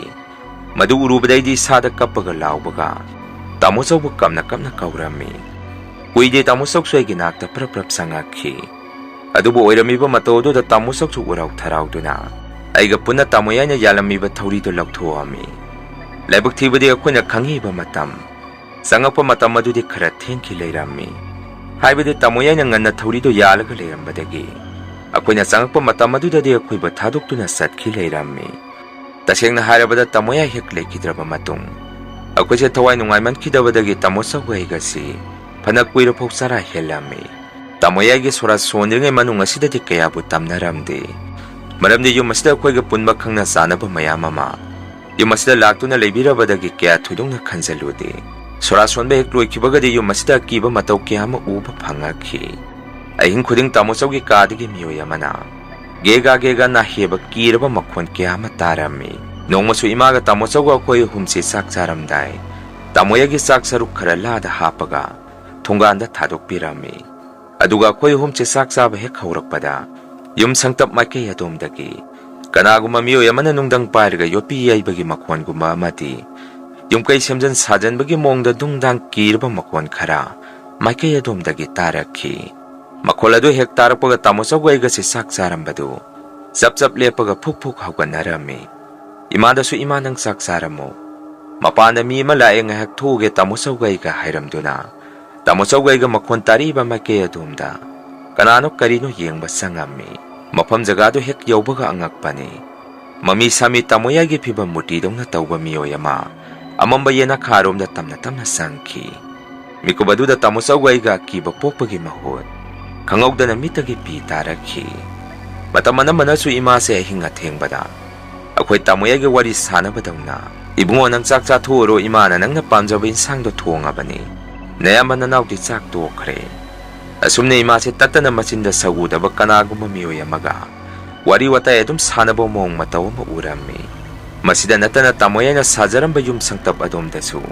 ꯃꯗꯨ ꯎꯔꯨꯕꯗ ꯑꯩꯗꯤ ꯏꯁꯥꯗ ꯀꯞꯄꯒ ꯂꯥꯎꯕꯒ ꯇꯥꯃꯣ ꯆꯧꯕꯨ ꯀꯞꯅ ꯀꯞꯅ ꯀꯧꯔꯝꯃꯤ꯫ ꯀꯨꯏꯗꯦ ꯇꯥꯃꯣ ꯆꯧꯁꯨ ꯑꯩꯒꯤ ꯅꯥꯛꯇ ꯄ꯭ꯔꯞ ꯄ꯭ꯔꯞ ꯆꯪꯉꯛꯈꯤ꯫ ꯑꯗꯨꯕꯨ ꯑꯣꯏꯔꯝꯃꯤꯕ ꯃꯇꯧ ꯑꯗꯨꯗ ꯇꯥꯃꯣ ꯆꯧꯁꯨ ꯎꯔꯥꯎ ꯊꯔꯥꯎꯗꯨꯅ ꯑꯩꯒ ꯄꯨꯟꯅ ꯇꯥꯃꯣ ꯌꯥꯏꯅ ꯌꯥꯜꯂꯝꯃꯤꯕ ꯊꯧꯔꯤꯗꯨ ꯂꯧꯊꯣꯛꯑꯝꯃꯤ꯫ ꯂꯥꯏꯕꯛ ꯊꯤꯕꯗꯤ ꯑꯩꯈꯣꯏꯅ ꯈꯪꯉꯤꯕ ꯃꯇꯝ, ꯆꯪꯉꯛꯄ ꯃꯇꯝ ꯑꯗꯨꯗꯤ ꯈꯔ ꯊꯦꯡꯈꯤ ꯂꯩꯔꯝꯃꯤ꯫ ꯍꯥꯏꯕꯗꯤ ꯇꯥꯃꯣ ꯌꯥꯏꯅ ꯉꯟꯅ ꯊꯧꯔꯤꯗꯨ ꯌꯥꯜꯂꯒ ꯂꯩꯔꯝꯕꯗꯒꯤ ꯑꯩꯈꯣꯏꯅ ꯆꯪꯉꯛꯄ ꯃꯇꯝ ꯑꯗꯨꯗꯗꯤ ꯑꯩꯈꯣꯏꯕꯨ ꯊꯥꯗꯣꯛꯇꯨꯅ ꯆꯠꯈꯤ ꯂꯩꯔꯝꯃꯤ꯫ ꯇꯁꯦꯡꯅ ꯍꯥꯏꯔꯕꯗ ꯇꯥꯃꯣ ꯌꯥꯏ ꯍꯦꯛ ꯂꯩꯈꯤꯗ꯭ꯔꯕ ꯃꯇꯨꯡ ꯑꯩꯈꯣꯏꯁꯦ ꯊꯋꯥꯏ ꯅꯨꯡꯉꯥꯏꯃꯟꯈꯤꯗꯕꯗꯒꯤ ꯇꯥꯃꯣ ꯆꯧꯒ ꯑꯩꯒꯁꯤ ꯐꯅ ꯀꯨꯏꯔꯐꯥꯎ ꯆꯔꯥ ꯍꯦꯜꯂꯝꯃꯤ꯫ ꯇꯥꯃꯣ ꯌꯥꯏꯒꯤ ꯁꯣꯔꯥ ꯁꯣꯟꯗ꯭ꯔꯤꯉꯩ ꯃꯅꯨꯡ ꯑꯁꯤꯗꯗꯤ ꯀꯌꯥꯕꯨ ꯇꯝꯅꯔꯝꯗꯦ꯫ ꯃꯔꯝꯗꯤ ꯌꯨꯝ ꯑꯁꯤꯗ ꯑꯩꯈꯣꯏꯒ ꯄꯨꯟꯕ ꯈꯪꯅ ꯆꯥꯟꯅꯕ ꯃꯌꯥꯝ ꯑꯃ ꯌꯨꯝ ꯑꯁꯤꯗ ꯂꯥꯛꯇꯨꯅ ꯂꯩꯕꯤꯔꯕꯗꯒꯤ ꯀꯌꯥ ꯊꯣꯏꯗꯣꯛꯅ ꯈꯟꯖꯜꯂꯨꯗꯦ꯫ ꯁꯣꯔꯥ ꯁꯣꯟꯕ ꯍꯦꯛ ꯂꯣꯏꯈꯤꯕꯒꯗꯤ ꯌꯨꯝ ꯑꯁꯤꯗ ꯑꯀꯤꯕ ꯃꯇꯧ ꯀꯌꯥ ꯑꯃ ꯎꯕ ꯐꯪꯉꯛꯈꯤ꯫ ꯑꯍꯤꯡ ꯈꯨꯗꯤꯡ ꯇꯥꯃꯣ ꯆꯧꯒꯤ ꯀꯥꯗꯒꯤ ꯃꯤꯑꯣꯏ ꯑꯃꯅ ꯒꯦꯒꯥ ꯒꯦꯒꯥ ꯅꯥꯍꯦꯕ ꯀꯤꯔꯕ ꯃꯈꯣꯟ ꯀꯌꯥ ꯑꯃ ꯇꯥꯔꯝꯃꯤ꯫ ꯅꯣꯡꯃꯁꯨ ꯏꯃꯥꯒ ꯇꯥꯃꯣꯆꯧꯒ ꯑꯩꯈꯣꯏ ꯑꯍꯨꯝꯁꯦ ꯆꯥꯛ ꯆꯥꯔꯝꯗꯥꯏ, ꯇꯥꯃꯣꯌꯥꯏꯒꯤ ꯆꯥꯛ ꯁꯔꯨꯛ ꯈꯔ ꯂꯥꯗ ꯍꯥꯞꯄꯒ ꯊꯣꯡꯒꯥꯟꯗ ꯊꯥꯗꯣꯛꯄꯤꯔꯝꯃꯤ꯫ ꯑꯗꯨꯒ ꯑꯩꯈꯣꯏ ꯑꯍꯨꯝꯁꯦ ꯆꯥꯛ ꯆꯥꯕ ꯍꯦꯛ ꯍꯧꯔꯛꯄꯗ ꯌꯨꯝ ꯁꯪꯇꯞ ꯃꯥꯏꯀꯩ ꯑꯗꯣꯝꯗꯒꯤ ꯀꯅꯥꯒꯨꯝꯕ ꯃꯤꯑꯣꯏ ꯑꯃꯅ ꯅꯨꯡꯗꯪ ꯄꯥꯏꯔꯒ ꯌꯣꯠꯄꯤ ꯌꯩꯕꯒꯤ ꯃꯈꯣꯟꯒꯨꯝꯕ ꯑꯃꯗꯤ ꯌꯨꯝꯀꯩ ꯁꯦꯝꯖꯤꯟ ꯁꯥꯖꯤꯟꯕꯒꯤ ꯃꯑꯣꯡꯗ ꯗꯨꯡꯗꯥꯡ ꯀꯤꯔꯕ ꯃꯈꯣꯟ ꯈꯔ ꯃꯥꯏꯀꯩ ꯑꯗꯣꯝꯗꯒꯤ ꯇꯥꯔꯛꯈꯤ꯫ ꯃꯈꯣꯜ ꯑꯗꯨ ꯍꯦꯛ ꯇꯥꯔꯛꯄꯒ ꯇꯥꯃꯣꯆꯧꯒ ꯑꯩꯒꯁꯤ ꯆꯥꯛ ꯆꯥꯔꯝꯕꯗꯨ ꯆꯞ ꯆꯞ ꯂꯦꯞꯄꯒ ꯐꯨꯛ ꯐꯨꯛ ꯍꯧꯒꯠꯅꯔꯝꯃꯤ꯫ ꯏꯃꯥꯗꯁꯨ, "ꯏꯃꯥ, ꯅꯪ ꯆꯥꯛ ꯆꯥꯔꯝꯃꯣ꯫ ꯃꯄꯥꯟꯗ ꯃꯤ ꯑꯃ ꯂꯥꯛꯑꯦ, ꯉꯥꯏꯍꯥꯛ ꯊꯣꯛꯎꯒꯦ ꯇꯥꯃꯣꯆꯧꯒ ꯑꯩꯒ," ꯍꯥꯏꯔꯝꯗꯨꯅ ꯇꯥꯃꯣꯆꯧꯒ ꯑꯩꯒ ꯃꯈꯣꯟ ꯇꯥꯔꯛꯏꯕ ꯃꯥꯏꯀꯩ ꯑꯗꯣꯝꯗ ꯀꯅꯥꯅꯣ ꯀꯔꯤꯅꯣ ꯌꯦꯡꯕ ꯆꯪꯉꯝꯃꯤ꯫ ꯃꯐꯝ ꯖꯒꯥꯗꯨ ꯍꯦꯛ ꯌꯧꯕꯒ ꯑꯉꯛꯄꯅꯤ꯫ ꯃꯃꯤ ꯁꯥꯃꯤ ꯇꯥꯃꯣꯌꯥꯏꯒꯤ ꯐꯤꯕꯝ ꯃꯨꯔꯇꯤꯗꯧꯅ ꯇꯧꯕ ꯃꯤꯑꯣꯏ ꯑꯃ ꯑꯃꯝꯕ ꯌꯦꯅꯈꯥꯔꯣꯝꯗ ꯇꯞꯅ ꯇꯞꯅ ꯆꯪꯈꯤ꯫ ꯃꯤꯀꯨꯞ ꯑꯗꯨꯗ ꯇꯥꯃꯣꯆꯧꯒ ꯑꯩꯒ ꯑꯀꯤꯕ ꯄꯣꯛꯄꯒꯤ ꯃꯍꯨꯠ ꯈꯪꯍꯧꯗꯅ ꯃꯤꯠꯇꯒꯤ ꯄꯤ ꯇꯥꯔꯛꯈꯤ꯫ ꯃꯇꯝ ꯑꯅꯝꯕꯅꯁꯨ ꯏꯃꯥꯁꯦ ꯑꯍꯤꯡ ꯑꯊꯦꯡꯕꯗ ꯑꯩꯈꯣꯏ ꯇꯥꯃꯣꯌꯥꯏꯒ ꯋꯥꯔꯤ ꯁꯥꯟꯅꯕꯗꯧꯅ, "ꯏꯕꯨꯡꯉꯣ, ꯅꯪ ꯆꯥꯛ ꯆꯥꯊꯣꯛꯎꯔꯣ, ꯏꯃꯥꯅ ꯅꯪꯅ ꯄꯥꯝꯖꯕ ꯏꯟꯁꯥꯡꯗꯣ ꯊꯣꯡꯉꯕꯅꯤ꯫ ꯅꯌꯥꯝꯕ ꯅꯅꯥꯎꯗꯤ ꯆꯥꯛ ꯇꯣꯛꯈ꯭ꯔꯦ?" ꯑꯁꯨꯝꯅ ꯏꯃꯥꯁꯦ ꯇꯠꯇꯅ ꯃꯆꯤꯟꯗ ꯁꯧꯒꯨꯗꯕ ꯀꯅꯥꯒꯨꯝꯕ ꯃꯤꯑꯣꯏ ꯑꯃꯒ ꯋꯥꯔꯤ ꯋꯥꯇꯥꯏ ꯑꯗꯨꯝ ꯁꯥꯟꯅꯕ ꯃꯑꯣꯡ ꯃꯇꯧ ꯑꯃ ꯎꯔꯝꯃꯤ꯫ ꯃꯁꯤꯗ ꯅꯠꯇꯅ ꯇꯥꯃꯣꯌꯥꯏꯅ ꯁꯥꯖꯔꯝꯕ ꯌꯨꯝ ꯁꯪꯇꯞ ꯑꯗꯣꯝꯗꯁꯨ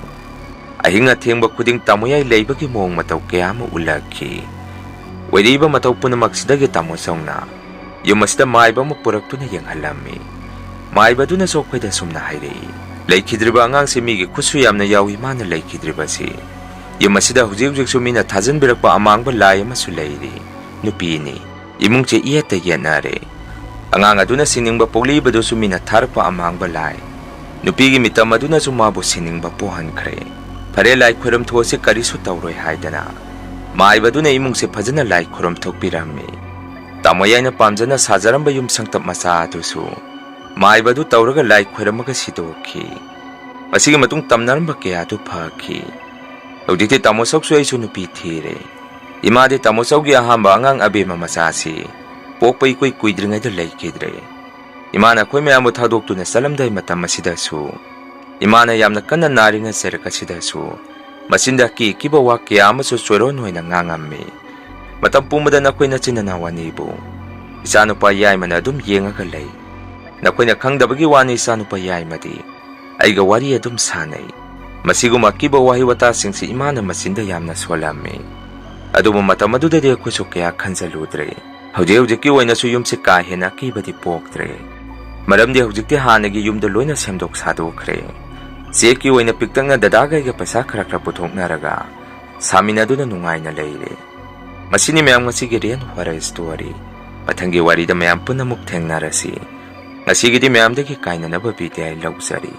ꯑꯍꯤꯡ ꯑꯊꯦꯡꯕ ꯈꯨꯗꯤꯡ ꯇꯥꯃꯣꯌꯥꯏ ꯂꯩꯕꯒꯤ ꯃꯑꯣꯡ ꯃꯇꯧ ꯀꯌꯥ ꯑꯃ ꯎꯠꯂꯛꯈꯤ꯫ ꯑꯣꯏꯔꯛꯏꯕ ꯃꯇꯧ ꯄꯨꯝꯅꯃꯛꯁꯤꯗꯒꯤ ꯇꯥꯃꯣꯆꯧꯅ ꯌꯨꯝ ꯑꯁꯤꯗ ꯃꯥꯏꯕ ꯑꯃ ꯄꯨꯔꯛꯇꯨꯅ ꯌꯦꯡꯍꯜꯂꯝꯃꯤ꯫ ꯃꯥꯏꯕꯗꯨꯅꯁꯨ ꯑꯩꯈꯣꯏꯗ ꯑꯁꯨꯝꯅ ꯍꯥꯏꯔꯛꯏ, "ꯂꯩꯈꯤꯗ꯭ꯔꯤꯕ ꯑꯉꯥꯡꯁꯤ ꯃꯤꯒꯤ ꯈꯨꯠꯁꯨ ꯌꯥꯝꯅ ꯌꯥꯎꯏ, ꯃꯥꯅ ꯂꯩꯈꯤꯗ꯭ꯔꯤꯕꯁꯤ꯫ ꯌꯨꯝ ꯑꯁꯤꯗ ꯍꯧꯖꯤꯛ ꯍꯧꯖꯤꯛꯁꯨ ꯃꯤꯅ ꯊꯥꯖꯤꯟꯕꯤꯔꯛꯄ ꯑꯃꯥꯡꯕ ꯂꯥꯏ ꯑꯃꯁꯨ ꯂꯩꯔꯤ꯫ ꯅꯨꯄꯤꯅꯤ꯫ ꯏꯃꯨꯡꯁꯦ ꯏꯌꯦꯠꯇ ꯌꯦꯠꯅꯔꯦ꯫ ꯑꯉꯥꯡ ꯑꯗꯨꯅ ꯁꯤꯡꯅꯤꯡꯕ ꯄꯣꯛꯂꯛꯏꯕꯗꯨꯁꯨ ꯃꯤꯅ ꯊꯥꯔꯛꯄ ꯑꯃꯥꯡꯕ ꯂꯥꯏ꯫ ꯅꯨꯄꯤꯒꯤ ꯃꯤꯇꯝ ꯑꯗꯨꯅꯁꯨ ꯃꯥꯕꯨ ꯁꯤꯡꯅꯤꯡꯕ ꯄꯣꯛꯍꯟꯈ꯭ꯔꯦ꯫ ꯐꯔꯦ, ꯂꯥꯏ ꯈꯣꯏꯔꯝ ꯊꯣꯛꯑꯁꯤ, ꯀꯔꯤꯁꯨ ꯇꯧꯔꯣꯏ" ꯍꯥꯏꯗꯅ ꯃꯥꯏꯕꯗꯨꯅ ꯏꯃꯨꯡꯁꯦ ꯐꯖꯅ ꯂꯥꯏ ꯈꯣꯏꯔꯝ ꯊꯣꯛꯄꯤꯔꯝꯃꯤ꯫ ꯇꯥꯃꯣꯌꯥꯏꯅ ꯄꯥꯝꯖꯅ ꯁꯥꯖꯔꯝꯕ ꯌꯨꯝ ꯁꯪꯇꯞ ꯃꯆꯥ ꯑꯗꯨꯁꯨ ꯃꯥꯏꯕ ꯑꯗꯨ ꯇꯧꯔꯒ ꯂꯥꯏ ꯈꯣꯏꯔꯝꯃꯒ ꯁꯤꯗꯣꯛꯈꯤ꯫ ꯃꯁꯤꯒꯤ ꯃꯇꯨꯡ ꯇꯝꯅꯔꯝꯕ ꯀꯌꯥ ꯑꯗꯨ ꯐꯈꯤ꯫ ꯍꯧꯖꯤꯛꯇꯤ ꯇꯥꯃꯣꯆꯧꯁꯨ ꯑꯩꯁꯨ ꯅꯨꯄꯤ ꯊꯤꯔꯦ꯫ ꯏꯃꯥꯗꯤ ꯇꯥꯃꯣꯆꯧꯒꯤ ꯑꯍꯥꯟꯕ ꯑꯉꯥꯡ ꯑꯕꯦꯝꯃ ꯃꯆꯥꯁꯤ ꯄꯣꯛꯄ ꯏꯀꯨꯏ ꯀꯨꯏꯗ꯭ꯔꯤꯉꯩꯗ ꯂꯩꯈꯤꯗ꯭ꯔꯦ꯫ ꯏꯃꯥꯅ ꯑꯩꯈꯣꯏ ꯃꯌꯥꯝꯕꯨ ꯊꯥꯗꯣꯛꯇꯨꯅ ꯆꯠꯂꯝꯗꯥꯏ ꯃꯇꯝ ꯑꯁꯤꯗꯁꯨ ꯏꯃꯥꯅ ꯌꯥꯝꯅ ꯀꯟꯅ ꯅꯥꯔꯤꯉꯩ ꯆꯩꯔꯛ ꯑꯁꯤꯗꯁꯨ ꯃꯆꯤꯟꯗ ꯑꯀꯤ ꯑꯀꯤꯕ ꯋꯥ ꯀꯌꯥ ꯑꯃꯁꯨ ꯆꯣꯏꯔꯣꯟ ꯑꯣꯏꯅ ꯉꯥꯡꯉꯝꯃꯤ꯫ ꯃꯇꯝ ꯄꯨꯝꯕꯗ ꯅꯈꯣꯏ ꯅꯆꯤꯟ ꯅꯅꯥꯎ ꯑꯅꯤꯕꯨ ꯏꯆꯥꯅꯨꯄꯥ ꯌꯥꯏꯃꯅ ꯑꯗꯨꯝ ꯌꯦꯡꯉꯒ ꯂꯩ꯫ ꯅꯈꯣꯏꯅ ꯈꯪꯗꯕꯒꯤ ꯋꯥꯅꯤ, ꯏꯆꯥꯅꯨꯄꯥ ꯌꯥꯏꯃꯗꯤ ꯑꯩꯒ ꯋꯥꯔꯤ ꯑꯗꯨꯝ ꯁꯥꯟꯅꯩ꯫ ꯃꯁꯤꯒꯨꯝꯕ ꯑꯀꯤꯕ ꯋꯥꯍꯩ ꯋꯥꯇꯥꯁꯤꯡꯁꯤ ꯏꯃꯥꯅ ꯃꯆꯤꯟꯗ ꯌꯥꯝꯅ ꯁꯣꯜꯂꯝꯃꯤ꯫ ꯑꯗꯨꯕꯨ ꯃꯇꯝ ꯑꯗꯨꯗꯗꯤ ꯑꯩꯈꯣꯏꯁꯨ ꯀꯌꯥ ꯈꯟꯖꯜꯂꯨꯗ꯭ꯔꯦ꯫ ꯍꯧꯖꯤꯛ ꯍꯧꯖꯤꯛꯀꯤ ꯑꯣꯏꯅꯁꯨ ꯌꯨꯝꯁꯤ ꯀꯥ ꯍꯦꯟꯅ ꯑꯀꯤꯕꯗꯤ ꯄꯣꯛꯇ꯭ꯔꯦ꯫ ꯃꯔꯝꯗꯤ ꯍꯧꯖꯤꯛꯇꯤ ꯍꯥꯟꯅꯒꯤ ꯌꯨꯝꯗ ꯂꯣꯏꯅ ꯁꯦꯝꯗꯣꯛ ꯁꯥꯗꯣꯛꯈ꯭ꯔꯦ꯫ ꯆꯦꯛꯀꯤ ꯑꯣꯏꯅ ꯄꯤꯛꯇꯛꯅ ꯗꯗꯥꯒ ꯑꯩꯒ ꯄꯩꯁꯥ ꯈꯔ ꯈꯔ ꯄꯨꯊꯣꯛꯅꯔꯒ ꯁꯥꯃꯤꯟꯅꯗꯨꯅ ꯅꯨꯡꯉꯥꯏꯅ ꯂꯩꯔꯦ꯫ ꯃꯁꯤꯅꯤ ꯃꯌꯥꯝ ꯉꯁꯤꯒꯤ ꯔꯦꯟ ꯍꯣꯔꯔ ꯁ꯭ꯇꯣꯔꯤ꯫ ꯃꯊꯪꯒꯤ ꯋꯥꯔꯤꯗ ꯃꯌꯥꯝ ꯄꯨꯟꯅ ꯑꯃꯨꯛ ꯊꯦꯡꯅꯔꯁꯤ꯫ ꯉꯁꯤꯒꯤꯗꯤ ꯃꯌꯥꯝꯗꯒꯤ ꯀꯥꯏꯅꯅꯕ ꯕꯤꯗꯥꯏ ꯂꯧꯖꯔꯤ꯫